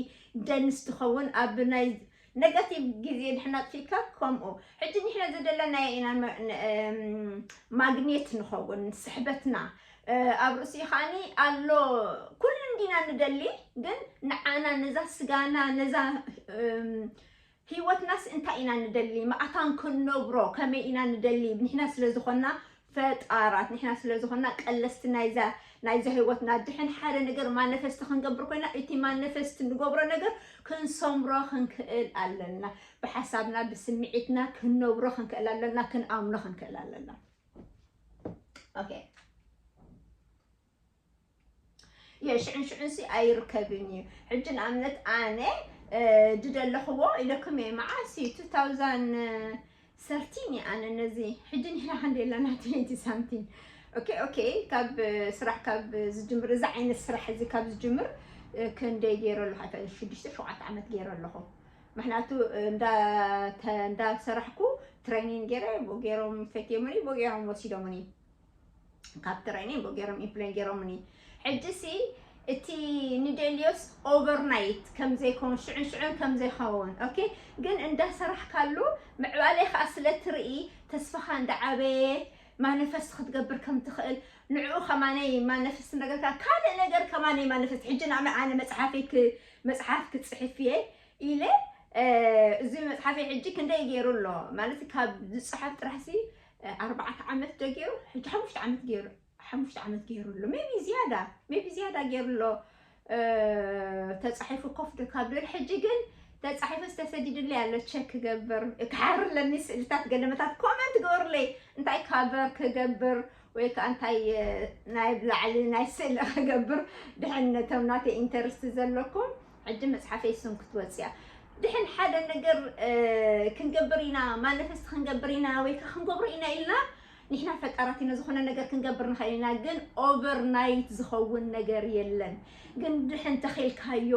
dense ትኸውን ኣብ ናይ negative ግዜ ንሕና ኣጥፊእካ ከምኡ ሕጂ ንሕና ዝደለናዮ ኢና ማግኔት ንኸውን ስሕበትና ኣብ ርእሲ ከዓኒ ኣሎ ኩሉ እንዲና ንደሊ ግን ንዓና ነዛ ስጋና ነዛ ህይወትናስ እንታይ ኢና ንደሊ መኣታን ክንነብሮ ከመይ ኢና ንደሊ ንሕና ስለ ዝኾና ፈጣራት ንሕና ስለ ዝኾና ቀለስቲ ናይዛ ናይዛ ህይወትና ድሕን ሓደ ነገር ማነፈስቲ ክንገብር ኮይና እቲ ማነፈስቲ ንገብሮ ነገር ክንሰምሮ ክንክእል ኣለና ብሓሳብና ብስምዒትና ክንነብሮ ክንክእል ኣለና ክንኣምኖ ክንክእል ኣለና ኦኬ የሽዑን ሽዑንሲ ኣይርከብን እዩ ሕጂ ንኣብነት ኣነ ድደለኽዎ ኢለኩም እየ መዓስ እዩ two thousand thirteen እየ ኣነ ነዚ ሕጂ ንሕና ክንደይ ኣለና twenty something okay okay ካብ ስራሕ ካብ ዝጅምር እዚ ዓይነት ስራሕ እዚ ካብ ዝጅምር ክንደይ ገይረ ኣለኹ ሽዱሽተ ሸውዓተ ዓመት ገይረ ኣለኹ ምክንያቱ እንዳሰራሕኩ ትሬኒን ገይረ ብኡ ገይሮም ፈትዮምኒ ብኡ ገይሮም ወሲዶምኒ ካብ ትሬኒን ብኡ ገይሮም ኢምፕሎይ ገይሮምኒ ሕጂ ሲ እቲ ንደልዮስ ኦቨርናይት ከም ዘይከውን ሽዑን ሽዑን ከም ዘይኸውን ኦኬ ግን እንዳሰራሕካሉ ምዕባለይ ከዓ ስለ ትርኢ ተስፋኻ እንዳዓበየ ማነፈስት ክትገብር ከም ትኽእል ንዕኡ ከማነይ ማነፍስት እንደገርካ ካልእ ነገር ከማነይ ማነፍስት ሕጂ ንኣብነት ኣነ መፅሓፈይ መፅሓፍ ክፅሕፍ እየ ኢለ እዚ መፅሓፈይ ሕጂ ክንደይ ገይሩ ኣሎ ማለት ካብ ዝፅሓፍ ጥራሕሲ ኣርባዕተ ዓመት ዶ ገይሩ ሕጂ ሓሙሽተ ዓመት ገይሩ ሓሙሽተ ዓመት ገይሩ ኣሎ ሜቢ ዝያዳ ሜቢ ዝያዳ ገይሩ ኣሎ ተፃሒፉ ኮፍ ዶ ካብ ብል ሕጂ ግን ተፃሒፉ ዝተሰዲድለይ ኣሎ ቸክ ክገብር ክሓርለኒ ስእልታት ገለመታት ኮመንት ገበሩለይ እንታይ ካቨር ክገብር ወይ ከዓ እንታይ ናይ ብላዕሊ ናይ ስእሊ ክገብር ድሕነቶም ናተይ ኢንተርስት ዘለኩም ሕጂ መፅሓፈይ ስም ክትወፅያ ድሕን ሓደ ነገር ክንገብር ኢና ማኒፌስት ክንገብር ኢና ወይ ከዓ ክንገብሮ ኢና ኢልና ንሕና ፈጣራት ኢና ዝኾነ ነገር ክንገብር ንኽእል ኢና ግን ኦቨርናይት ዝኸውን ነገር የለን ግን ድሕን ተኺልካዮ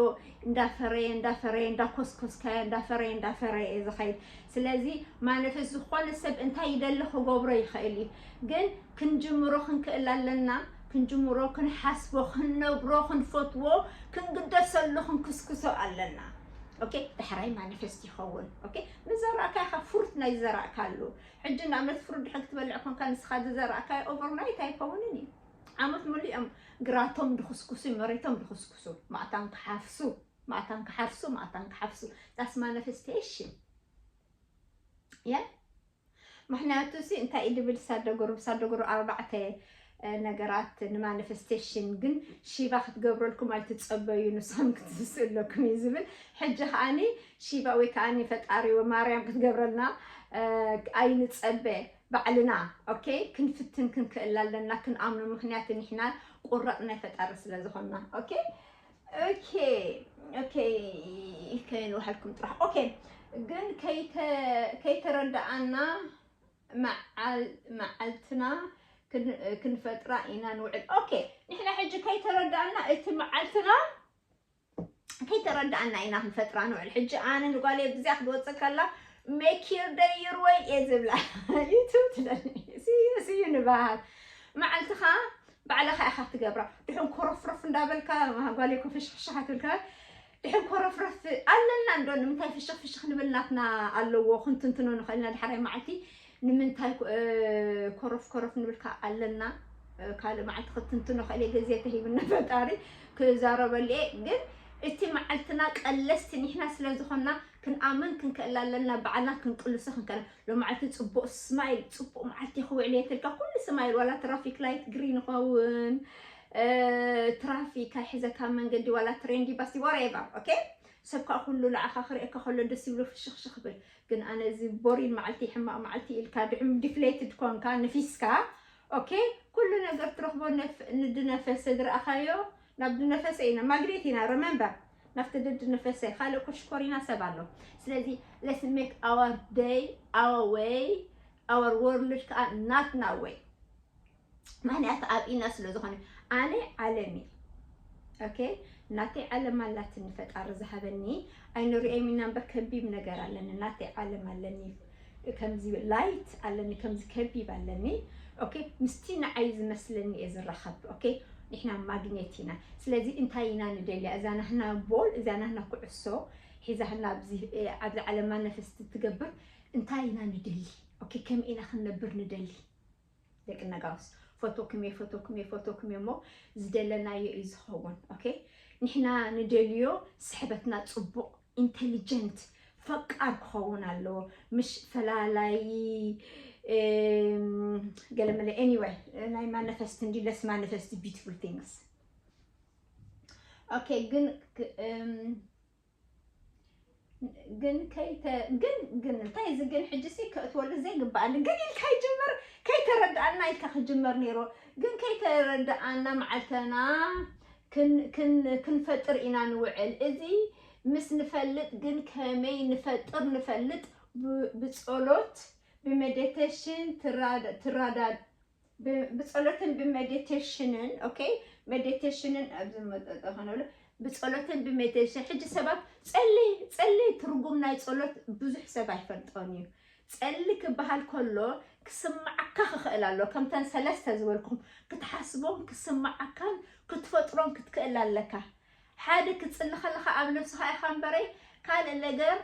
እንዳፈረየ እንዳፈረየ እንዳኮስኮስካዮ እንዳፈረየ እንዳፈረየ ዝኸይድ ስለዚ ማኒፌስት ዝኾነ ሰብ እንታይ ይደሊ ክገብሮ ይኽእል እዩ ግን ክንጅምሮ ክንክእል ኣለና ክንጅምሮ ክንሓስቦ ክንነብሮ ክንፈትዎ ክንግደሰሉ ክንክስክሶ ኣለና okay? ዳሕራይ ማኒፌስት ይኸውን። Okay? ንዘራእካዮ ኢኻ ፍሩት ናይ ዝዘራእካሉ። ሕጂ ንኣብነት ፍሩት ድሕር ክትበልዕ ኮንካ ንስኻ ዝዘራእካዮ ኦቨርናይት ኣይከውንን እዩ። ዓመት ሙሉእ እዮም ግራቶም ድኽስኩሱ፣ መሬቶም ድኽስኩሱ፣ ማእታን ክሓፍሱ፣ ማእታን ክሓፍሱ፣ ማእታን ክሓፍሱ። That's manifestation። Yeah? ምክንያቱ ሲ እንታይ እዩ ድብል ሳደጎሩ? ሳደጎሩ ኣርባዕተ ነገራት ንማኒፌስቴሽን ግን ሺቫ ክትገብረልኩም ኣይትጸበዩ፣ ንስኹም ክትስእለኩም እዩ ዝብል። ሕጂ ከዓኒ ሺቫ ወይ ከዓኒ ፈጣሪ ወይ ማርያም ክትገብረልና ኣይንጸበ፣ ባዕልና። Okay? ክንፍትን ክንክእል ኣለና፣ ክንኣምኖ። ምክንያቱ ንሕና ቁራጽ ናይ ፈጣሪ ስለ ዝኾንና። Okay? Okay? Okay? ከይንውሃልኩም ጥራሕ። Okay? ግን ከይተ ከይተረዳኣና መዓልትና ክንፈጥራ ኢና ንውዕል። Okay? ንሕና ሕጂ ከይተረዳኣና እቲ መዓልትና ከይተረዳኣና ኢና ክንፈጥራ ንውዕል። ሕጂ ኣነ ንጓለይ ብዚኣ ክትወፅእ ከላ make your day your way እየ ዝብላ። ዩቱብ ትለኒ ስዩ ስዩ ንባሃል። መዓልትኻ ባዕልኻ ኢኻ ትገብራ። ድሕን ኮረፍረፍ እንዳበልካ ጓለይ ኮ ፍሽኽሽኻ ትብልካ። ድሕን ኮረፍረፍ ኣለና እንዶ ንምንታይ ፍሽኽ ፍሽኽ ንብል ናትና ኣለዎ ክንትንትኖ ንኽእልና። ዳሕራይ መዓልቲ ንምንታይ ኮረፍ ኮረፍ ንብል ከ ኣለና። ካልእ መዓልቲ ክትንትኖ ክእል እየ፣ ግዜ ተሂብና ፈጣሪ ክዛረበሉ እየ። ግን እቲ መዓልትና ቀለስቲ ንሕና ስለ ዝኾንና ክንኣምን ክንክእል ኣለና፣ ባዕልና ክንቅልሶ ክንክእል። ሎመዓልቲ ጽቡቕ ስማይል፣ ጽቡቕ መዓልቲ ክውዕል እየ ትልካ ኩሉ ስማይል፣ ዋላ ትራፊክ ላይት ግሪን ይኸውን፣ ትራፊክ ኣይሕዘካ መንገዲ፣ ዋላ ትሬን ዲ ባስ ዲ whatever። Okay? ሰብ ከዓ ኩሉ ንዓኻ ክርእየካ ከሎ ደስ ይብሎ ፍሽኽሽኽ ብል። ግን ኣነ እዚ ቦሪን መዓልቲ ሕማቕ መዓልቲ ኢልካ ድሕም ዲፍሌትድ ኮንካ ንፊስካ። Okay? ኩሉ ነገር ትረኽቦ ንድነፈሰ ዝረኣኻዮ ናብ ድነፈሰ ኢና ማግኔት ኢና። Remember? ናብቲ ድድነፈሰ ካልእ ኮሽኮሪና ሰብ ኣሎ። ስለዚ let's make our day our way, our world ከዓ ናትና ወይ። ምክንያቱ ኣብኢና ስለ ዝኾነ ኣነ ዓለም እየ። Okay? ናተይ ዓለም ኣላትኒ ፈጣሪ ዝሃበኒ። ኣይንሪኦም ኢና እምበር ከቢብ ነገር ኣለኒ። ናተይ ዓለም ኣለኒ። ከምዚ ላይት ኣለኒ፣ ከምዚ ከቢብ ኣለኒ። Okay? ምስቲ ንዓይ ዝመስለኒ እየ ዝራኸብ። Okay? ንሕና ማግኔት ኢና። ስለዚ እንታይ ኢና ንደልያ? እዛ ናህና ቦል፣ እዛ ናህና ኩዕሶ ሒዛ ህና ኣብዚ ኣብዚ ዓለምና ነፈስቲ ትገብር እንታይ ኢና ንደሊ? Okay? ከመይ ኢና ክንነብር ንደሊ? ደቂ ነጋውስ ፈቶኩም እየ፣ ፈቶኩም እየ፣ ፈቶኩም እየ እሞ ዝደለናዮ እዩ ዝኸውን። Okay? ንሕና ንደልዮ ስሕበትና ጽቡቕ፣ ኢንቴሊጀንት፣ ፈቃር ክኸውን ኣለዎ። ምሽ ፈላላይ ገለመለ። Anyway፣ ናይ ማነፈስቲ እንዲ ለስ ማነፈስቲ beautiful things። Okay? ግን ግን ከይተ ግን ግን እንታይ እዚ ግን ሕጂ ሲ ከእትወሉ ዘይግባኣኒ ግን ኢልካ ይጅምር። ከይተረዳኣና ኢልካ ክጅመር ነይሩ። ግን ከይተረዳኣና መዓልተና ክንፈጥር ኢና ንውዕል። እዚ ምስ ንፈልጥ ግን ከመይ ንፈጥር ንፈልጥ። ብጸሎት፣ ብሜዲቴሽን ትራዳድ ብጸሎትን ብሜዲቴሽንን። Okay? ሜዲቴሽንን ኣብዚ መጠጠ ከነብሎ ብጸሎትን ብሜዲቴሽን። ሕጂ ሰባት ጸሊ ጸሊ ትርጉም ናይ ጸሎት ብዙሕ ሰብ ኣይፈልጦን እዩ። ጸሊ ክበሃል ከሎ ክስማዓካ ክኽእል ኣሎ። ከምተን ሰለስተ ዝበልኩም ክትሓስቦም ክስማዓካን ክትፈጥሮም ክትክእል ኣለካ። ሓደ ክትጽሊ ከለኻ ኣብ ነብስኻ ኢኻ እምበረይ ካልእ ነገር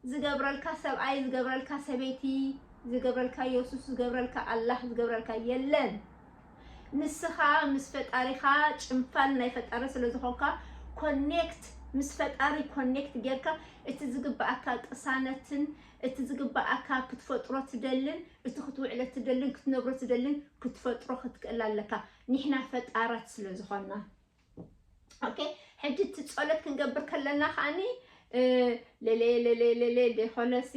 ዝገብረልካ ሰብኣይ፣ ዝገብረልካ ሰበይቲ፣ ዝገብረልካ የሱስ፣ ዝገብረልካ ኣላህ፣ ዝገብረልካ የለን። ንስኻ ምስ ፈጣሪኻ ጭንፋል ናይ ፈጣሪ ስለ ዝኾንካ ኮኔክት ምስ ፈጣሪ ኮኔክት ጌርካ እቲ ዝግባኣካ ቅሳነትን እቲ ዝግባኣካ ክትፈጥሮ ትደልን እቲ ክትውዕሎ ትደልን ክትነብሮ ትደልን ክትፈጥሮ ክትክእል ኣለካ። ንሕና ፈጣራት ስለ ዝኾንና። Okay? ሕጂ እቲ ጸሎት ክንገብር ከለና ከዓኒ ለለ ለለ ለለ ደኾነሲ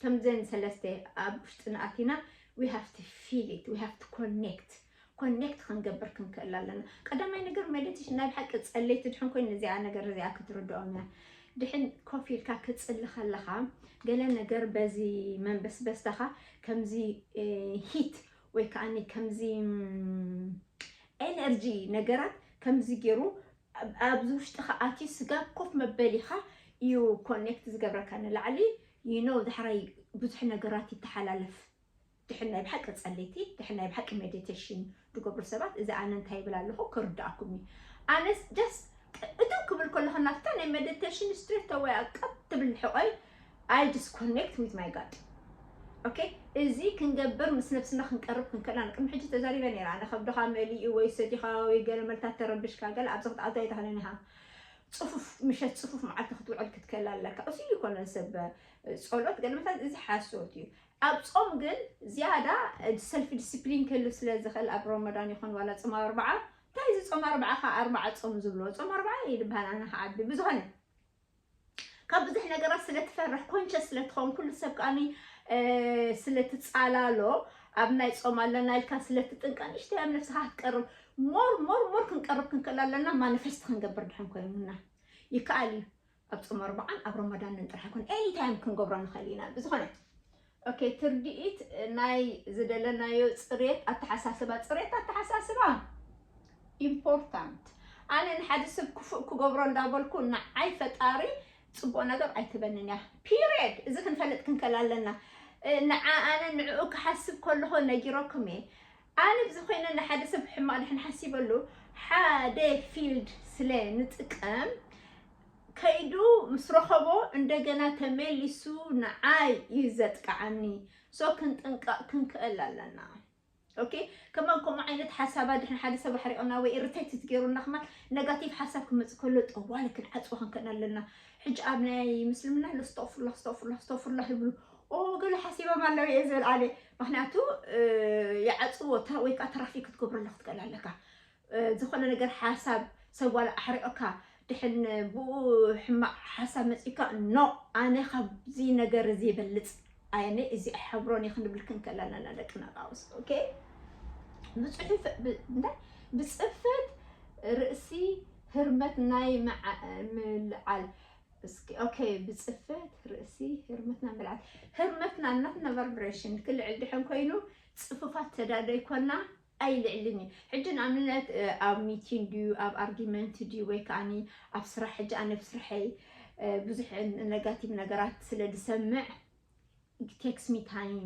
ከምዘን ሰለስተ ኣብ ውሽጥና ኣቲና we have to feel it, we have to connect. ኮኔክት ክንገብር ክንክእል ኣለና። ቀዳማይ ነገር ሜዲቴሽን ናይ ብሓቂ ጸለይቲ ድሕን ኮይኑ ነዚኣ ነገር እዚኣ ክትርድኦም እያ። ድሕን ኮፍ ኢልካ ክጽሊ ከለኻ ገለ ነገር በዚ መንበስበስታኻ ከምዚ ሂት ወይ ከዓኒ ከምዚ ኤነርጂ ነገራት ከምዚ ገይሩ ኣብዚ ውሽጥኻ ኣትዩ ስጋብ ኮፍ መበሊኻ እዩ ኮኔክት ዝገብረካ ንላዕሊ። You know ዳሕራይ ብዙሕ ነገራት ይተሓላለፍ። ድሕን ናይ ብሓቂ ጸለይቲ ድሕን ናይ ብሓቂ ሜዲቴሽን ዝገብሩ ሰባት እዚ ኣነ እንታይ ይብል ኣለኹ ክርዳእኩም እዩ። ኣነስ ጀስት እቶም ክብል ከለኹ ናብታ ናይ ሜዲቴሽን ስትሬት ተወይ ኣቀብ ልሕቆይ I disconnect with my God. Okay? እዚ ክንገብር ምስ ነብስና ክንቀርብ ክንክእል ኢና። ቅድሚ ሕጂ ተዛሪበ ነይረ። ኣነ ከብድኻ መሊኡ ወይ ሰቲኻ ወይ ገለ መልታት ተረብሽካ ገለ ኣብዚ ክትኣቱ ኣይትኽእልን ኢኻ። ጽፉፍ ምሸት ጽፉፍ መዓልቲ ክትውዕል ክትክእል ኣለካ። እሱ ይኮነን ሰብ ጸሎት ገለ መልታት እዚ ሓሶት እዩ። ኣብ ጾም ግን ዝያዳ ሰልፍ ዲስፕሊን ክህሉ ስለ ዝኽእል ኣብ ረመዳን ይኹን ዋላ ጾም ኣርብዓ እንታይ እዚ ጾም ኣርብዓ ከ ኣርብዓ ጾም ዝብሎ ጾም ኣርብዓ ይድበሃል ኣነ ከዓቢ ብዝኾነ ካብ ብዙሕ ነገራት ስለ ትፈርሕ ኮንሸስ ስለ ትኸውን ኩሉ ሰብ ከኣኒ ስለ ትጻላሎ ኣብ ናይ ጾም ኣለና ኢልካ ስለ ትጥንቀ ንእሽተይ ኣብ ነፍስኻ ክትቀርብ ሞር ሞር ሞር ክንቀርብ ክንክእል ኣለና ማኒፌስት ክንገብር ድሕን ኮይኑና ይከኣል እዩ ኣብ ጾም ኣርብዓን ኣብ ረመዳንን ጥራሕ ኣይኮነ ኤኒ ታይም ክንገብሮ ንኽእል ኢና ብዝኾነ ኦኬ ትርድኢት ናይ ዝደለናዮ ፅሬት ኣተሓሳስባ ፅሬት ኣተሓሳስባ ኢምፖርታንት ኣነ ንሓደ ሰብ ክፉእ ክገብሮ እንዳበልኩ ንዓይ ፈጣሪ ፅቡቅ ነገር ኣይትበንን እያ ፒሪየድ እዚ ክንፈልጥ ክንከል ኣለና ንዓ ኣነ ንዕኡ ክሓስብ ከለኹ ነጊረኩም እየ ኣነ ብዚ ኮይነ ንሓደ ሰብ ሕማቅ ድሕን ሓሲበሉ ሓደ ፊልድ ስለ ንጥቀም ከይዱ ምስ ረኸቦ እንደገና ተመሊሱ ንዓይ እዩ ዘጥቅዓኒ so ክንጥንቀቕ ክንክእል ኣለና okay ከማን ከምኡ ዓይነት ሓሳባት ድሕን ሓደ ሰብ ኣሕሪቕና ወይ ኢሪቴትድ ገይሩና ከማን ነጋቲቭ ሓሳብ ክመፅእ ከሎ ጠዋሊ ክንዓፅዎ ክንክእል ኣለና ሕጂ ኣብ ናይ ምስልምና ሎ ስተፍርላ ስተፍርላ ስተፍርላ ይብሉ ኦ ገለ ሓሲቦም ኣለዉ እየ ዝብል ኣነ ምክንያቱ ይዓፅዎ ወይ ከዓ ትራፊክ ክትገብረሉ ክትክእል ኣለካ ዝኾነ ነገር ሓሳብ ሰብ ዋላ ኣሕሪቕካ ድሕን ብኡ ሕማቕ ሓሳብ መፂካ ኖ ኣነ ካብዚ ነገር እዚ ይበልፅ ኣነ እዚ ኣይሓብሮን እየ ክንብል ክንክእል ኣለና ደቂ ነቃውስ okay ብፅሑፍ እንታይ ብፅፈት ርእሲ ህርመት ናይ ምልዓል እስኪ okay ብፅፈት ርእሲ ህርመትና ምልዓል ህርመትና እናትና ቫይብሬሽን ክልዕል ድሕን ኮይኑ ፅፉፋት ተዳዶ ይኮና ኣይልዕልን እዩ ሕጂ ንኣብነት ኣብ ሚቲንግ ድዩ ኣብ ኣርጊመንት ድዩ ወይ ከዓኒ ኣብ ስራሕ ሕጂ ኣነ ብስርሐይ ብዙሕ ነጋቲቭ ነገራት ስለ ዝሰምዕ ቴክስ ሚ ታይም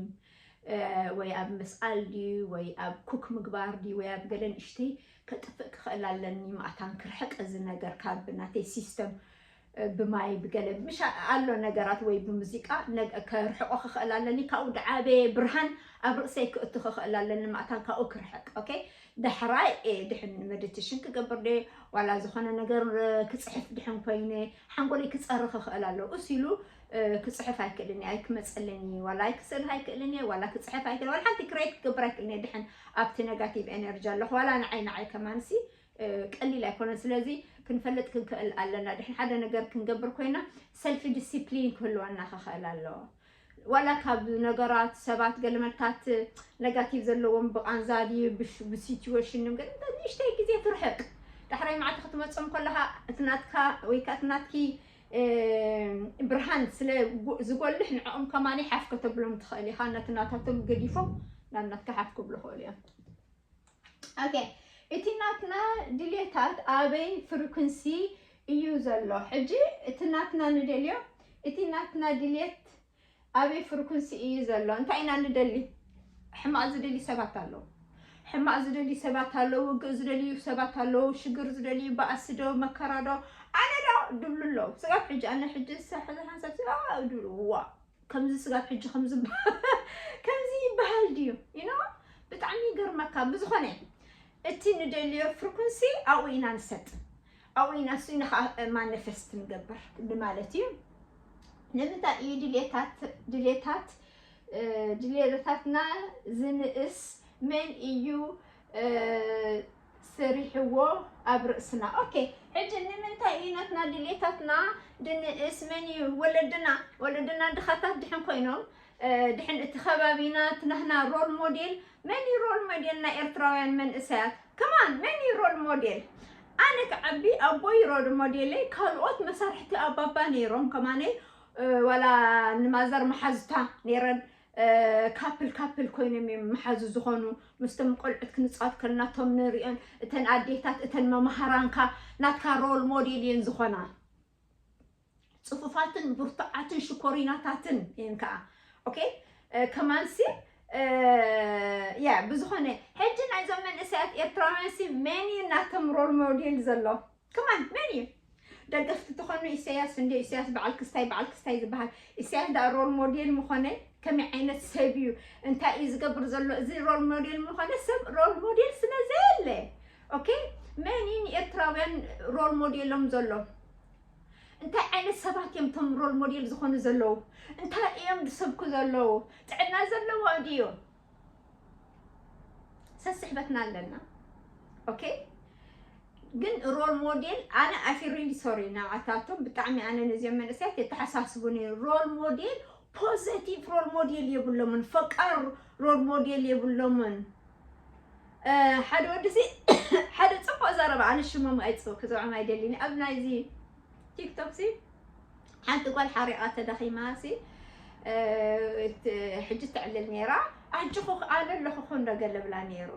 ወይ ኣብ ምስኣል ድዩ ወይ ኣብ ኩክ ምግባር ድዩ ወይ ኣብ ገለ ንእሽተይ ከጥፍእ ክኽእል ኣለኒ ማእታን ክርሕቅ እዚ ነገር ካብ ናተይ ሲስተም ብማይ ብገለ ምሽ ኣሎ ነገራት ወይ ብሙዚቃ ከርሕቆ ክኽእል ኣለኒ ካብኡ ድዓበየ ብርሃን ኣብ ርእሰይ ክእቱ ክኽእል ኣለኒ ማእታን ካብኡ ክርሕቅ okay ዳሕራይ ድሕን መዲቴሽን ክገብር ደ ዋላ ዝኾነ ነገር ክፅሕፍ ድሕን ኮይነ ሓንጎለይ ክፀሪ ክኽእል ኣለዎ እሱ ኢሉ ክፅሕፍ ኣይክእልን እየ ኣይክመፀልን እዩ ዋላ ኣይክስእል ኣይክእልን እየ ዋላ ክፅሕፍ ኣይክእል ዋላ ሓንቲ ክሬት ክገብር ኣይክእልን እየ ድሕን ኣብቲ ነጋቲቭ ኤነርጂ ኣለኹ ዋላ ንዓይ ንዓይ ከማንሲ ቀሊል ኣይኮነን ስለዚ ክንፈልጥ ክንክእል ኣለና ድሕን ሓደ ነገር ክንገብር ኮይና ሰልፊ ዲሲፕሊን ክህልወና ክኽእል ኣለዎ ዋላ ካብ ነገራት ሰባት ገለመልታት ነጋቲቭ ዘለዎም ብቃንዛ ድዩ ብሲትዌሽን ግን ንእሽተይ ግዜ ትርሕቅ ዳሕራይ መዓልቲ ክትመፅኦም ከለካ እቲ ናትካ ወይ ከዓ እቲ ናትኪ ብርሃን ስለ ዝጎልሕ ንዕኦም ከማኒ ሓፍ ከተብሎም ትኽእል ኢኻ ነቲ ናታቶም ገዲፎም ናብ ናትካ ሓፍ ክብሉ ይኽእሉ እዮም okay እቲ ናትና ድሌታት ኣበይ ፍሪኩንሲ እዩ ዘሎ ሕጂ እቲ ናትና ንደልዮ እቲ ናትና ድሌት ኣበይ ፍሪኩንሲ እዩ ዘሎ እንታይ ኢና ንደሊ ሕማቅ ዝደሊ ሰባት ኣለዉ ሕማቅ ዝደሊ ሰባት ኣለዉ ውግእ ዝደልዩ ሰባት ኣለዉ ሽግር ዝደልዩ በኣሲ ዶ መከራ ዶ ኣነ ዶ ድብሉ ኣለዉ ስጋብ ሕጂ ኣነ ሕጂ ዝሰርሐ ዝሓንሳብ ዋ ከምዚ ስጋብ ሕጂ ከምዚ ከምዚ ይበሃል ድዩ you know ብጣዕሚ ይገርመካ ብዝኾነ እቲ ንደልዮ ፍሪኩንሲ ኣብኡ ኢና ንሰጥ ኣብኡ ኢና እሱ ኢና ከዓ ማኒፌስት ንገብር ንማለት እዩ ንምንታይ እዩ ድሌታት ድሌታት ድሌታትና ዝንእስ መን እዩ ሰሪሕዎ ኣብ ርእስና okay ሕጂ ንምንታይ እዩ ናትና ድሌታትና ድንእስ መን እዩ ወለድና ወለድና ድኻታት ድሕን ኮይኖም ድሕን እቲ ከባቢና እቲ ናህና ሮል ሞዴል መን እዩ ሮል ሞዴል ናይ ኤርትራውያን መንእሰያት ከማን መን እዩ ሮል ሞዴል ኣነ ክዓቢ ኣቦይ ሮል ሞዴለይ ካልኦት መሳርሕቲ ኣባባ ነይሮም ከማነይ ዋላ ንማዘር መሓዙታ ነይረን ካፕል ካፕል ኮይኖም እዮም መሓዙ ዝኾኑ ምስቶም ቆልዑት ክንፃወት ከለና እቶም ንሪኦን እተን ኣዴታት እተን መማሃራንካ ናትካ ሮል ሞዴል እየን ዝኾና ፅፉፋትን ብርቱዓትን ሽኮሪናታትን እየን ከዓ okay ከማንሲ ያ ብዝኾነ ሕጂ ናይዞም መንእሰያት ኤርትራውያንሲ መን እዩ ናቶም ሮል ሞዴል ዘሎ ከማን መን እዩ ደገፍቲ ትኾኑ ኢሳያስ እንዲ ኢሳያስ በዓል ክስታይ በዓል ክስታይ ዝበሃል ኢሳያስ ዳ ሮል ሞዴል ምኾነ ከመይ ዓይነት ሰብ እዩ እንታይ እዩ ዝገብር ዘሎ እዚ ሮል ሞዴል ምኾነ ሰብ ሮል ሞዴል ስለ ዘየለ ኦኬ መን እዩ ንኤርትራውያን ሮል ሞዴሎም ዘሎ እንታይ ዓይነት ሰባት እዮም ቶም ሮል ሞዴል ዝኾኑ ዘለዉ እንታይ እዮም ዝሰብኩ ዘለዉ ጥዕና ዘለዎ ድዩ ሰስሕበትና ኣለና ኦኬ ግን ሮል ሞዴል ኣነ I feel really sorry ንዓታቶም ብጣዕሚ ኣነ ነዚኦም መንእሰያት የተሓሳስቡኒ ሮል ሞዴል positive role model የብሎምን ፈቃር role model የብሎምን ሓደ ወዲ ሲ ሓደ ፅቡቅ ዘረባ ኣነ ሽሞም ኣይፅው ክፅውዖም ኣይደሊኒ ኣብ ናይዚ ቲክቶክ ሲ ሓንቲ ጓል ሓሪቓ ተዳኺማ ሲ ሕጂ ትዕልል ነይራ ኣጅኹ ኣነ ኣለኹ ኮ እንደገለ ብላ ነይሩ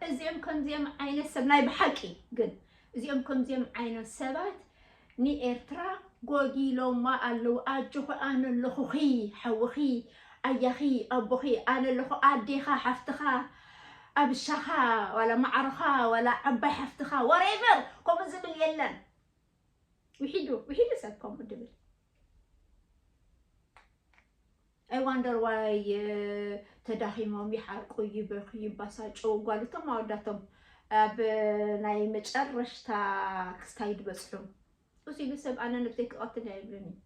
እዚኦም ከምዚኦም ዓይነት ሰብ ናይ ብሓቂ ግን እዚኦም ከምዚኦም ዓይነት ሰባት ንኤርትራ ጎዲሎማ ኣለዉ ኣጆኺ ኣነ ኣለኹኺ ሓውኺ ኣያኺ ኣቦኺ ኣነ ኣለኹ ኣዴኻ ሓፍትኻ ኣብሻኻ ዋላ ማዕርኻ ዋላ ዓባይ ሓፍትኻ whatever ከምኡ ዝብል የለን ውሒዱ ውሒዱ ሰብ ከምኡ ድብል I wonder why ተዳኺሞም ይሓርቁ ይበኹ ይባሳጨው ጓልቶም ኣወዳቶም ኣብ ናይ መጨረሽታ ክስታይ ድበፅሑ እሱ ኢሉ ሰብ ኣነ ነብተይ ክቐትል ኣይብልን እዩ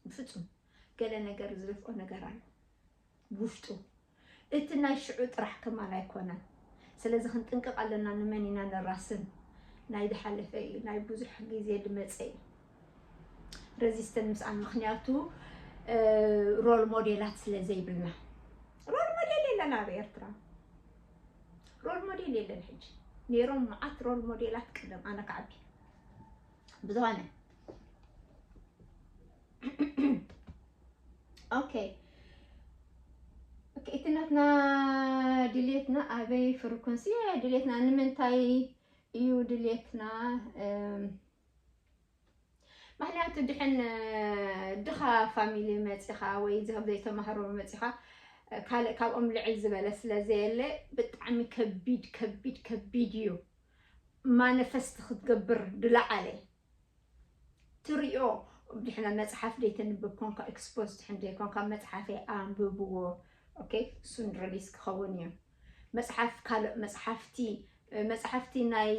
ብፍፁም ገለ ነገር ዝደፍኦ ነገር ኣሎ ውሽጡ እቲ ናይ ሽዑ ጥራሕ ከማን ኣይኮነን ስለዚ ክንጥንቅቕ ኣለና ንመን ኢና ንራስን ናይ ዝሓለፈ እዩ ናይ ብዙሕ ግዜ ዝመፀ እዩ resistance ምስኣን ምኽንያቱ role model ኣት ስለ ዘይብልና role model የለን ኣብ ኤርትራ role model የለን ሕጂ ነይሮም መዓት role model ኣት ቅደም ኣነ ክዓቢ ብዝኾነ okay okay እቲ ናትና ድሌትና ኣበይ frequency ድሌትና ንምንታይ እዩ ድሌትና ምክንያቱ ድሕን ድኻ family መፂኻ ወይ ዘይተማህሮ መፂኻ ካልእ ካብኦም ልዕል ዝበለ ስለ ዘየለ ብጣዕሚ ከቢድ ከቢድ ከቢድ እዩ manifest ክትገብር ድለዓለ ትሪኦ ድሕና መፅሓፍ ደይተንብብ ኮንካ exposed ሕንደ ኮንካ መፅሓፈይ ኣንብብዎ okay እሱን release ክኸውን እዩ መፅሓፍ ካልእ መፅሓፍቲ መፅሓፍቲ ናይ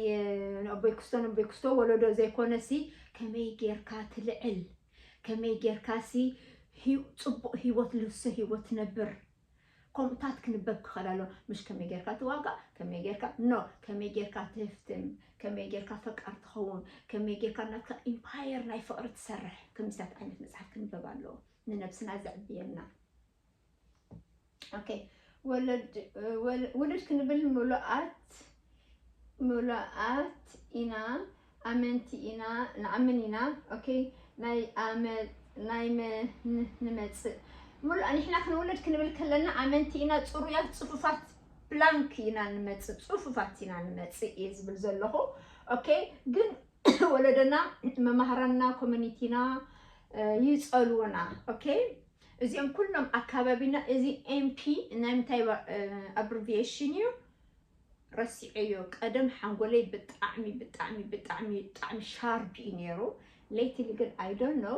ኣቦይ ክስቶ ኣቦይ ክስቶ ወለዶ ዘይኮነሲ ከመይ ጌርካ ትልዕል ከመይ ጌርካሲ ፅቡቕ ህይወት ልብሶ ህይወት ትነብር ከምኡታት ክንበብ ክኸል ኣሎ ምሽ ከመይ ጌርካ ትዋጋእ ከመይ ጌርካ no ከመይ ጌርካ ትህፍትም ከመይ ጌርካ ፈቃር ትኸውን ከመይ ጌርካ ናትካ empire ናይ ፍቕሪ ትሰርሕ ከምዚታት ዓይነት መፅሓፍ ክንበብ ኣለዎ ንነብስና ዘዕብየልና okay ወለድ ውሉድ ክንብል ምሉኣት ምሉኣት ኢና ኣመንቲ ኢና ንኣምን ኢና okay ናይ ኣመ ናይ መ ንመፅእ ሙሉእ ንሕና ክንውለድ ክንብል ከለና ኣመንቲ ኢና ፅሩያት ፅፉፋት blank ኢና ንመፅእ ፅፉፋት ኢና ንመፅእ እየ ዝብል ዘለኹ okay ግን ወለደና መማህራንና community ና ይፀልውና okay እዚኦም ኩሎም ኣካባቢና እዚ ኤምፒ ናይ ምንታይ abbreviation እዩ ረሲዐዮ ቀደም ሓንጎለይ ብጣዕሚ ብጣዕሚ ብጣዕሚ ብጣዕሚ sharp እዩ ነይሩ lately ግን I don't know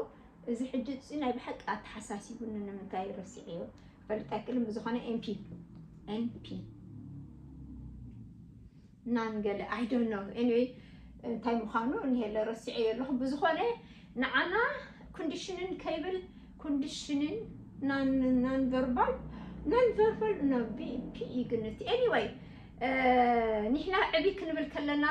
እዚ ሕጂ እዚ ናይ ብሓቂ ኣተሓሳሲቡኒ ንምንታይ ረሲዐዮ ፈልጥ ኣይክእልን ብዝኾነ ኤምፒ ኤምፒ ናን ገለ I don't know anyway እንታይ ምዃኑ እንሄለ ረሲዐዮ ኣለኹ ብዝኾነ ንዓና conditioning ከይብል conditioning non non verbal non verbal no ፒ እዩ ግን እቲ anyway ንሕና ዕብይ ክንብል ከለና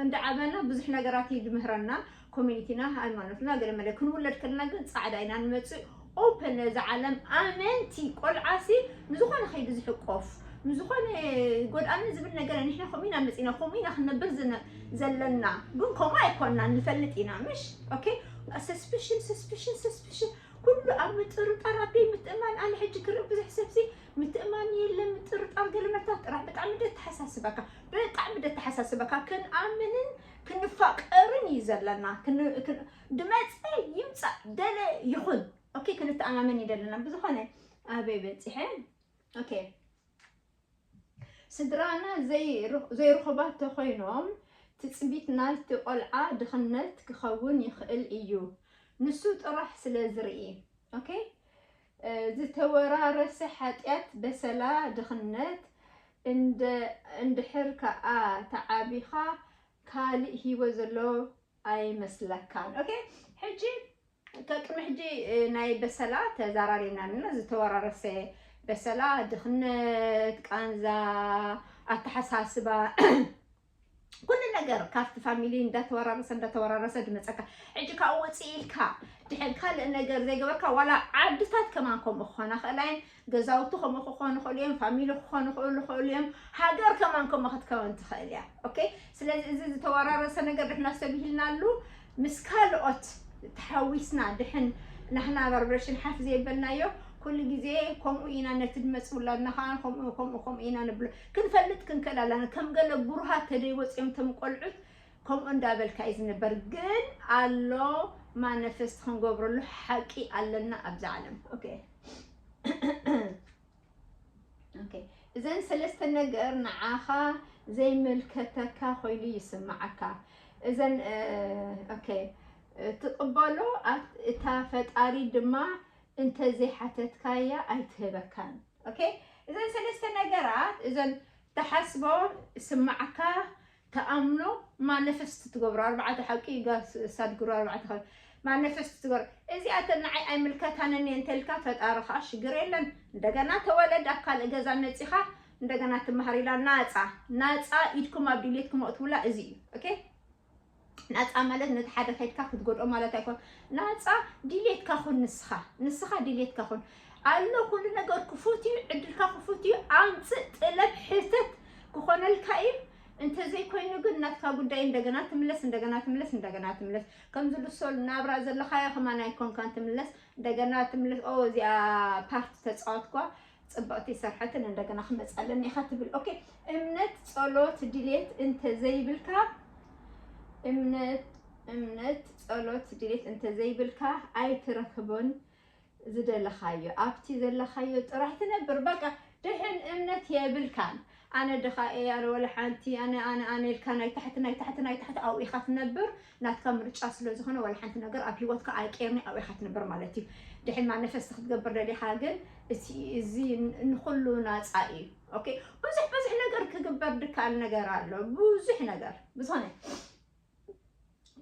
እንዳዓበና ብዙሕ ነገራት እዩ ዝምህረና community ና ሃይማኖትና ገለ መለ ክንውለድ ከለና ግን ፃዕዳ ኢና ንመፅእ open ነዚ ዓለም ኣመንቲ ቆልዓሲ ንዝኾነ ከይዱ ዝሕቆፍ ንዝኾነ ጎድኣኒ ዝብል ነገር ንሕና ከምኡ ኢና መፂና ከምኡ ኢና ክንነብር ዘለና ግን ከምኡ ኣይኮንና ንፈልጥ ኢና ምሽ okay suspicion suspicion suspicion ኩሉ ኣብ ምጥርጣር ኣብ ደይ ምትእማን ኣነ ሕጂ ክርኢ ብዙሕ ሰብሲ ምትእማን የለ ምጥርጣር ገለመታት ጥራሕ ብጣዕሚ ደተሓሳስበካ ብጣዕሚ ደተሓሳስበካ ክንኣምንን ክንፋቀርን እዩ ዘለና ድመፀ ይምፃእ ደለ ይኹን okay ክንተኣማመን እዩ ዘለና ብዝኾነ ኣበይ በፂሐ okay ስድራና ዘይርኹባት ተኾይኖም ትጽቢት ናይቲ ቆልዓ ድኽነት ክኸውን ይኽእል እዩ፣ ንሱ ጥራሕ ስለ ዝርኢ። ኦኬ? እ፣ ዝተወራረሰ ሓጢኣት፣ በሰላ፣ ድኽነት፣ እንደ-፣ እንድሕር ከኣ ተዓቢኻ ካልእ ህይወት ዘሎ ኣይመስለካን። ኦኬ? ሕጂ ከቅድሚ ሕጂ፣ እ፣ ናይ በሰላ ተዛራሪብና ኣለና። ዝተወራረሰ በሰላ፣ ድኽነት፣ ቃንዛ፣ ኣተሓሳስባ፣ ኩሉ ነገር ካብቲ ፋሚሊ እንዳተወራረሰ፣ እንዳተወራረሰ ድመጸካ። ሕጂ ካብኡ ወጽእ ኢልካ ድሕን ካልእ ነገር ዘይገበርካ፣ ዋላ ዓድታት ከማን ከምኡ ክኾና ክእላ እየን፣ ገዛውቲ ከምኡ ክኾኑ ይኽእሉ እዮም፣ ፋሚሊ ክኾኑ ክእሉ፣ ክእሉ እዮም፣ ሃገር ከማን ከምኡ ክትከውን ትኽእል እያ። ኦኬ? ስለዚ እዚ ዝተወራረሰ ነገር ድሕና ሰቢሂልናሉ ምስ ካልኦት ተሓዊስና ድሕን ናህና ቫይብሬሽን ሓፍ ዘይበልናዮ፣ ኩሉ ግዜ ከምኡ ኢና ነቲ ድመጽ ውላድና ከኣ ከምኡ፣ ከምኡ፣ ከምኡ ኢና ንብሎ። ክንፈልጥ ክንክእል ኣለና። ከም ገለ ብሩሃት ተደይወጽዮም እቶም ቆልዑት ከምኡ እንዳበልካ እዩ ዝንበር። ግን ኣሎ ማነፈስት ክንገብረሉ ሓቂ ኣለና ኣብዚ ዓለም። ኦኬ። ኦኬ። እዘን ሰለስተ ነገር ንዓኻ ዘይምልከተካ ኮይኑ ይስምዓካ። እዘን፣ እ፣ ኦኬ፣ ትቕበሎ ኣት-፣ እታ ፈጣሪ ድማ እንተዘይሓተትካያ ኣይትህበካን። ኦኬ? እዘን ሰለስተ ነገራት፣ እዘን ትሓስቦ፣ ስምዓካ፣ ተኣምኖ፣ ማነፈስት ትገብሮ፣ ኣርባዕተ ሓቂ፣ ጋስ-፣ ሳድግሮ፣ ኣርባዕተ ካብ-፣ ማነፈስት ትገብሮ። እዚኣተን ንዓይ ኣይምልከታንን እየ እንተልካ፣ ፈጣሪ ኸኣ ሽግር የለን። እንደገና ተወለድ፣ ኣብ ካልእ ገዛ መጺኻ፣ እንደገና ትመሃር ኢላ ናጻ፣ ናጻ ኢድኩም ኣብ ድሌትኩም ኣእትውላ፣ እዚ እዩ። ኦኬ? ናጻ ማለት ነቲ ሓደ ከይድካ ክትጎድኦ ማለት ኣይኮን። ናጻ ድሌትካ ኩን ንስኻ፣ ንስኻ ድሌትካ ኩን። ኣሎ ኩሉ ነገር ክፉት እዩ፣ ዕድልካ ክፉት እዩ። ኣምጽእ፣ ጥለብ፣ ሕተት፣ ክኾነልካ እዩ። እንተዘይኮይኑ ግን ናትካ ጉዳይ፣ እንደገና ትምለስ፣ እንደገና ትምለስ፣ እንደገና ትምለስ። ከምዚ ልሶል ናብራ ዘለኻዮ ከማን ኣይኮንካን ትምለስ፣ እንደገና ትምለስ። ኦ፣ እዚኣ ፓርት ተጻወትኳ፣ ጽብቕቲ ሰርሐትን እንደገና ክመጻለን ኢኻ ትብል። ኦኬ፣ እምነት፣ ጸሎት፣ ድሌት እንተ ዘይብልካ፣ እምነት፣ እምነት፣ ጸሎት፣ ድሌት እንተ ዘይብልካ ኣይትረክቦን ዝደለኻዮ። ኣብቲ ዘለኻዮ ጥራሕ ትነብር። በቃ፣ ድሕን እምነት የብልካን። ኣነ ድኻ እየ፣ ኣነ ወላ ሓንቲ፣ ኣነ፣ ኣነ፣ ኣነ ኢልካ ናይ ታሕቲ፣ ናይ ታሕቲ፣ ናይ ታሕቲ ኣብኡ ኢኻ ትነብር። ናትካ ምርጫ ስለ ዝኾነ፣ ወላ ሓንቲ ነገር ኣብ ህይወትካ ኣይቀየርኒ ኣብኡ ኢኻ ትነብር ማለት እዩ። ድሕን ማነፈስት ክትገብር ደሊኻ ግን፣ እቲ፣ እዚ ን-፣ ንኹሉ ናጻ እዩ። ኦኬ? ብዙሕ፣ ብዙሕ ነገር ክግበር ድከኣል ነገር ኣሎ። ብዙሕ ነገር። ብዝኾነ፣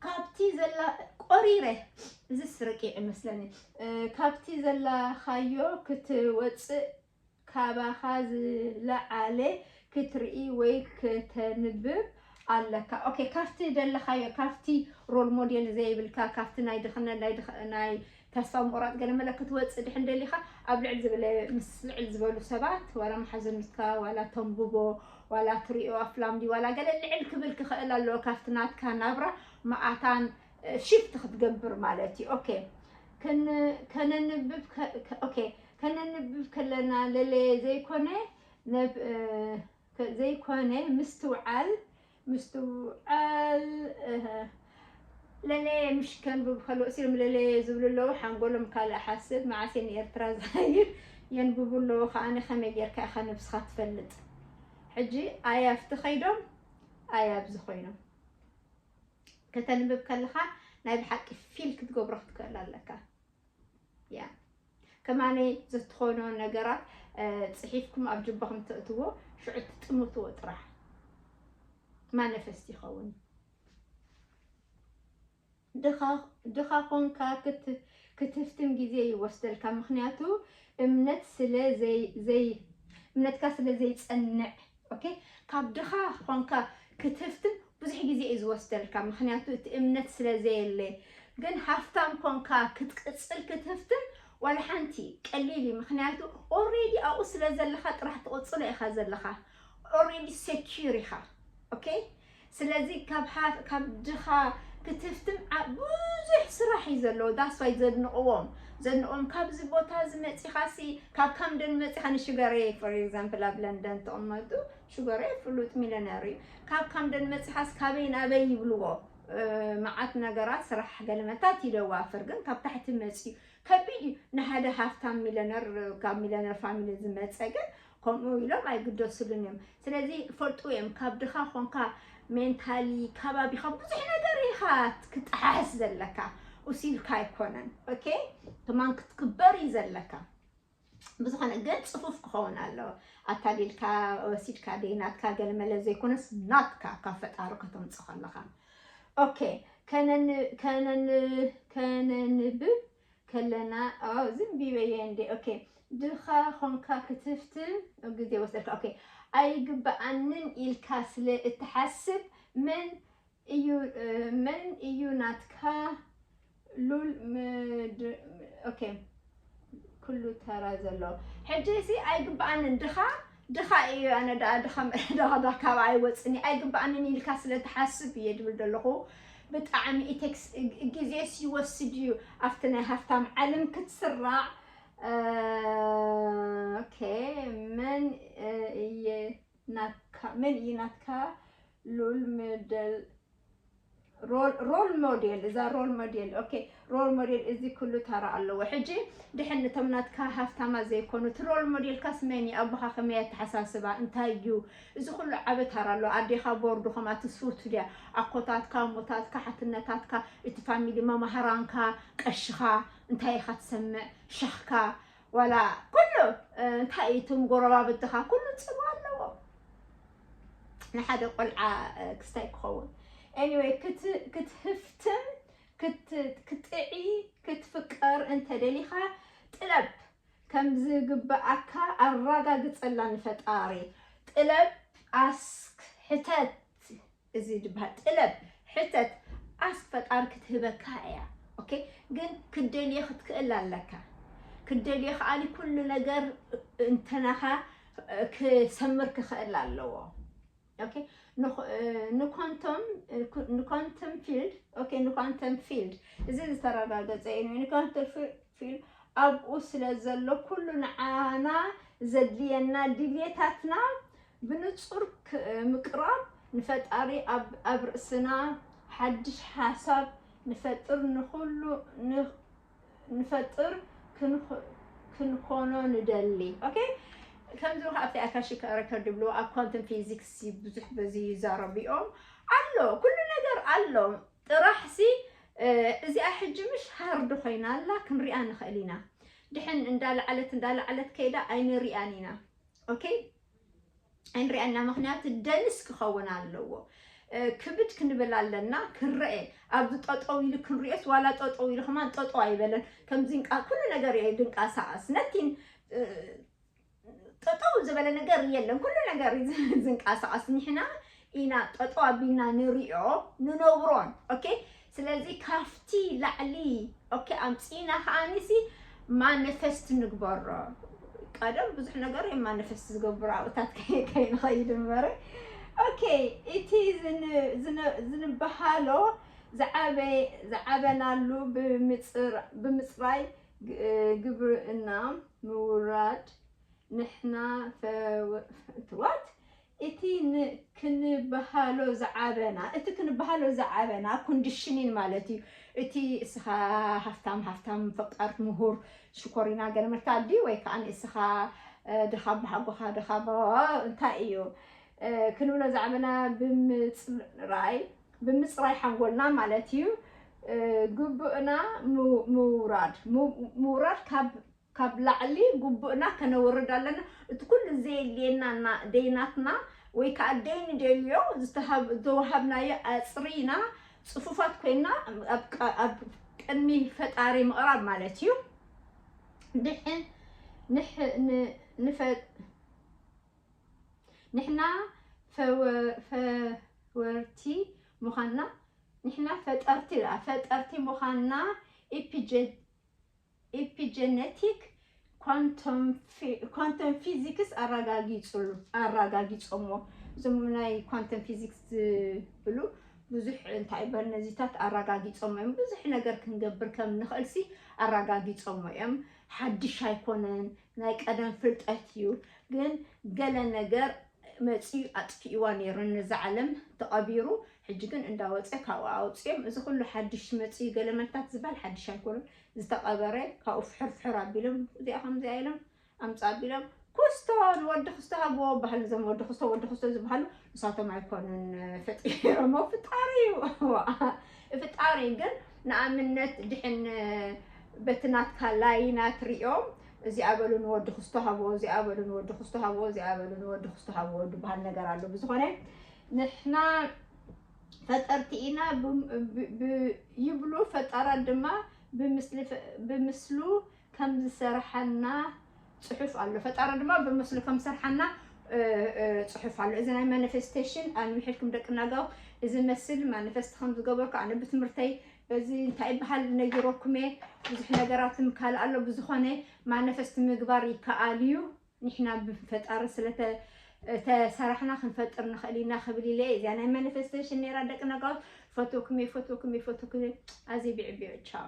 ካብቲ ዘላ-፣ ቆሪረ፣ እዚ ስርቂ ይመስለኒ። እ፣ ካብቲ ዘላኻዮ ክትወጽእ ካባኻ ዝለዓለ ክትርኢ ወይ ከተንብብ ኣለካ። ኦኬ፣ ካብቲ ደለኻዮ፣ ካብቲ ሮል ሞዴል ዘይብልካ፣ ካብቲ ናይ ድኽነት፣ ናይ ድኽ-፣ ናይ ተስፋ ምቑራጽ ገለ መለ ክትወጽእ ድሕን ደሊኻ፣ ኣብ ልዕል ዝበለ፣ ምስ ልዕል ዝበሉ ሰባት፣ ዋላ መሓዘኑትካ፣ ዋላ ተንብቦ፣ ዋላ ትሪኦ ኣፍላም ድዩ፣ ዋላ ገለ ልዕል ክብል ክኽእል ኣለዎ፣ ካብቲ ናትካ ናብራ መኣታን፣ እ፣ ሽፍት ክትገብር ማለት እዩ። ኦኬ፣ ከን-፣ ከነንብብ ከ-፣ ከ-፣ ኦኬ፣ ከነንብብ ከለና ለለ ዘይኮነ ነብ-፣ እ፣ ከ-፣ ዘይኮነ ምስትውዓል፣ ምስትውዓል፣ እህ፣ ለለ ምሽ ከንብብ ከለዉ፣ እሲኦም ለለ ዝብሉ ኣለዉ፣ ሓንጎሎም ካልእ ሓስብ፣ መዓስ እየ ንኤርትራ ዝኸይድ፣ የንብቡ ኣለዉ፣ ከኣ ከመይ ጌርካ ኢኻ ነብስኻ ትፈልጥ? ሕጂ ኣይ ኣብቲ ከይዶም፣ ኣይ ኣብዚ ኮይኖም። ከተንብብ ከለኻ ናይ ብሓቂ ፊል ክትገብሮ ክትክእል ኣለካ። ያ። ከማነይ ዘትኾኖ ነገራት፣ እ፣ ጽሒፍኩም ኣብ ጅባኹም ተእትዎ፣ ሽዑ ትጥምትዎ ጥራሕ። ማነፈስት ይኸውን። ድኻ፣ ድኻ ኾንካ ክት-፣ ክትፍትን ግዜ ይወስደልካ። ምኽንያቱ እምነት ስለ ዘይ-፣ ዘይ-፣ እምነትካ ስለ ዘይጸንዕ። ኦኬ? ካብ ድኻ ኾንካ ክትፍትን ብዙሕ ግዜ እዩ ዝወስደልካ። ምኽንያቱ እቲ እምነት ስለ ዘየለ። ግን ሃፍታም ኮንካ ክትቅጽል ክትፍትን ዋላ ሓንቲ ቀሊል እዩ። ምኽንያቱ ኦልሬዲ ኣብኡ ስለ ዘለኻ ጥራሕ ትቕጽሎ ኢኻ ዘለኻ። ኦልሬዲ ሴኪር ኢኻ። ኦኬ? ስለዚ ካብ ሃ-፣ ካብ ድኻ ክትፍትን ዓ-፣ ብዙሕ ስራሕ እዩ ዘለዎ። ዳስ ዋይ ዘድንቕዎም፣ ዘድንቕዎም ካብዚ ቦታ እዚ መጺኻሲ፣ ካብ ካምደን መጺኻ ንሽገሬ፣ ፎር ኤግዛምፕል፣ ኣብ ለንደን ተቐመጡ፣ ሽገሬ ፍሉጥ ሚለነር እዩ። ካብ ካምደን መጺኻስ ካበይ ናበይ ይብልዎ። እ፣ መዓት ነገራት ስራሕ ገለመታት ይደዋፍር፣ ግን ካብ ታሕቲ መጺኡ ከቢድ እዩ። ንሓደ ሃፍታም ሚለነር፣ ካብ ሚለነር ፋሚሊ ዝመጸ ግን ከምኡ ኢሎም ኣይግደስሉን እዮም። ስለዚ ፈልጡ እዮም፣ ካብ ድኻ ኾንካ ሜንታሊ ከባቢኻ ብዙሕ ነገር ኢኻ ክትጠሓሕስ ዘለካ። ኡሲልካ ኣይኮነን። ኦኬ፣ ከማን ክትክበር እዩ ዘለካ። ብዝኾነ ግን ጽፉፍ ክኸውን ኣለዎ። ኣታሊልካ ወሲድካ ደይ ናትካ ገለመለ ዘይኮነስ ናትካ ካብ ፈጣሪ ከተምጽእ ከለኻ። ኦኬ፣ ከነን ከነን ከነንብብ ከለና ዝንቢበየ እንዴ። ኦኬ፣ ድኻ ኾንካ ክትፍትን ግዜ ወሰድካ። ኦኬ፣ ኣይግብኣንን ኢልካ ስለ እትሓስብ መን እዩ መን እዩ ናትካ ሉል ምድ ኦኬ፣ ኩሉ ተራ ዘሎ ሕጂ ሲ ኣይግብኣንን። ድኻ ድኻ እዩ። ኣነ ደኣ ድኻ ደኻ ካብ ኣይወፅኒ ኣይግብኣንን ኢልካ ስለ ትሓስብ እየ ድብል ዘለኹ። ብጣዕሚ ኢቴክስ ግዜስ ይወስድ እዩ ኣብቲ ናይ ሃፍታም ዓለም ክትስራዕ። ኦኬ፣ መን እየ ናትካ መን እዩ ናትካ ሉል ምደል ሮል ሞዴል? እዛ ሮል ሞዴል፣ ኦኬ፣ ሮል ሞዴል እዚ ኩሉ ታራ ኣለዎ። ሕጂ ድሕን ነቶም ናትካ ሃፍታማ ዘይኮኑ እቲ ሮል ሞዴልካስ መን እዩ? ኣቦኻ ከመይ ኣተሓሳስባ እንታይ እዩ? እዚ ኩሉ ዓበ ታራ ኣሎ። ኣዴኻ ቦርዱ ከምኣ ትስውቱ ድያ? ኣኮታትካ፣ ሞታትካ፣ ሓትነታትካ፣ እቲ ፋሚሊ መማህራንካ፣ ቀሽኻ እንታይ ኢኻ ትሰምዕ? ሸኽካ ዋላ ኩሉ እንታይ እዩ ትም ጎረባብትኻ ኩሉ ጽልዋ ኣለዎ። ንሓደ ቆልዓ ክስታይ ክኸውን። Anyway ክትህፍትም ክትጥዒ ክትፍቀር እንተደሊኻ ጥለብ ከምዝግብኣካ ኣራጋግጸላ ንፈጣሪ። ጥለብ ኣስክ ሕተት እዚ ድበሃል ጥለብ ሕተት ኣስክ ፈጣሪ ክትህበካ እያ። ኦኬ፣ ግን ክደልዮ ክትክእል ኣለካ። ክደልዮ ከኣሊ ኩሉ ነገር እንተናኻ ክሰምር ክኽእል ኣለዎ። ኦኬ፣ ንኳንቶም ንኳንተም ፊልድ ኦኬ፣ ንኳንተም ፊልድ እዚ ዝተረጋገጸ እዩ። ንኳንተም ፊልድ ኣብኡ ስለ ዘሎ ኩሉ ንዓና ዘድልየና ድልየታትና ብንጹር ምቅራብ ንፈጣሪ ኣብ ርእስና ሓድሽ ሓሳብ ንፈጥር ንኹሉ ንፈጥር ክንኮኖ ንደሊ። ኦኬ፣ ከምዚ ከ ኣብቲ ኣካሺክ ረከርድ ይብልዎ ኣብ ኳንተም ፊዚክስ ብዙሕ በዚ ይዛረቡ እዮም። ኣሎ ኩሉ ነገር ኣሎ። ጥራሕ ሲ እዚኣ ሕጂ ምሽ ሃርድ ኮይና ኣላ ክንሪኣ ንኽእል ኢና። ድሕን እንዳለዓለት እንዳለዓለት ከይዳ ኣይንሪኣን ኢና። ኦኬ፣ ኣይንሪኣን ኢና። ምኽንያቱ ደንስ ክኸውን ኣለዎ። ክብድ ክንብል ኣለና። ክረኤ ኣብዚ ጠጠው ኢሉ ክንሪኦስ ዋላ ጠጠው ኢሉ ከማን ጠጠው ኣይበለን። ከምዚ ኩሉ ነገር እዩ ድንቃሳቀስ ነቲን ጠጠው ዝበለ ነገር የለን። ኩሉ ነገር ዝንቃሳቀስ ንሕና ኢና ጠጠው ኣቢልና ንሪኦ ንነብሮን። ኦኬ፣ ስለዚ ካፍቲ ላዕሊ ኦኬ ኣምፂና ከዓኒሲ ማኒፌስት ንግበሮ። ቀደም ብዙሕ ነገር እዮም ማኒፌስት ዝገብሩ ኣብታት ከይንኸይድ እምበረ። ኦኬ፣ እቲ ዝንበሃሎ ዝዓበናሉ ብምፅራይ ግብርና ምውራድ ንሕና ፈትዋት እቲ ክንበሃሎ ዝዓበና እቲ ክንበሃሎ ዝዓበና ኮንዲሽኒን ማለት እዩ። እቲ እስኻ ሃፍታም ሃፍታም ፈቃርት ምሁር ሽኮሪና ገለመልካ ኣዲ ወይ ከዓ እስኻ ድኻ ብሓጎኻ ድኻ እንታይ እዩ ክንብሎ ዝዓበና ብምፅራይ ብምፅራይ ሓንጎልና ማለት እዩ። ግቡእና ምውራድ ምውራድ ካብ ካብ ላዕሊ ግቡእና ከነውርድ ኣለና። እቲ ኩሉ ዘየድልየና ደይናትና ወይ ከዓ ደይ ንደልዮ ዝተዋሃብናዮ ኣፅሪና ፅፉፋት ኮይና ኣብ ቅድሚ ፈጣሪ ምቕራብ ማለት እዩ። ድሕን ንሕና ፈወርቲ ምዃንና ንሕና ፈጠርቲ ፈጠርቲ ምዃንና ኢፒጀ ኢፒጀነቲክ ኳንተም ፊዚክስ ኣረጋጊጾሞ። እዞም ናይ ኳንተም ፊዚክስ ዝብሉ ብዙሕ እንታይ በል ነዚታት ኣረጋጊጾሞ እዮም። ብዙሕ ነገር ክንገብር ከም ንኽእል ሲ ኣረጋጊጾሞ እዮም። ሓድሽ ኣይኮነን፣ ናይ ቀደም ፍልጠት እዩ። ግን ገለ ነገር መጺኡ ኣጥፊእዋ ነይሩ ነዛ ዓለም ተቐቢሩ። ሕጂ ግን እንዳወጸ ካብኡ ኣውጽኦም። እዚ ኩሉ ሓድሽ መጺኡ ገለመልታት ዝበሃል ሓድሽ ኣይኮነን። ዝተቐበረ ካብኡ ፍሕር ፍሕር ኣቢሎም እዚኣ ከምዚኣ ኢሎም ኣምጻ ኣቢሎም ኩስቶ ንወዲ ክስቶ ሃብዎ በሃል። እዞም ወዲ ክስቶ ወዲ ክስቶ ዝበሃሉ ንሳቶም ኣይኮኑን ፈጢሮሞ፣ ፍጣሪ እዩ። ፍጣሪ ግን ንኣብነት ድሕን በቲ ናትካ ላይናት ሪኦም እዚኣ በሉ ንወዲ ክስቶ ሃብዎ፣ እዚኣ በሉ ንወዲ ክስቶ ሃብዎ፣ እዚኣ በሉ ንወዲ ክስቶ ሃብዎ ዝበሃል ነገር ኣሎ። ብዝኾነ ንሕና ፈጠርቲ ኢና ይብሉ፣ ፈጣራ ድማ ብምስሉ ከም ዝሰርሓና ጽሑፍ ኣሎ። ፈጣራ ድማ ብምስሉ ከም ዝሰርሓና ጽሑፍ ኣሎ። እዚ ናይ ማኒፌስቴሽን ኣንዊሕልኩም ደቂ ናጋው፣ እዚ መስል ማኒፌስት ከም ዝገበርኩ ኣነ ብትምህርተይ በዚ እንታይ ይበሃል ነጊረኩም እየ። ብዙሕ ነገራት ምካል ኣሎ። ብዝኾነ ማኒፌስት ምግባር ይከኣል እዩ። ንሕና ብፈጣሪ ስለተሰራሕና ክንፈጥር ንኽእል ኢና ክብል ኢለ። እዚኣ ናይ ማኒፌስቴሽን ነራ ደቂ ናጋው። ፈትኩም እየ፣ ፈትኩም እየ፣ ፈትኩም እየ። ኣዚ ብዕቢዑ ቻው።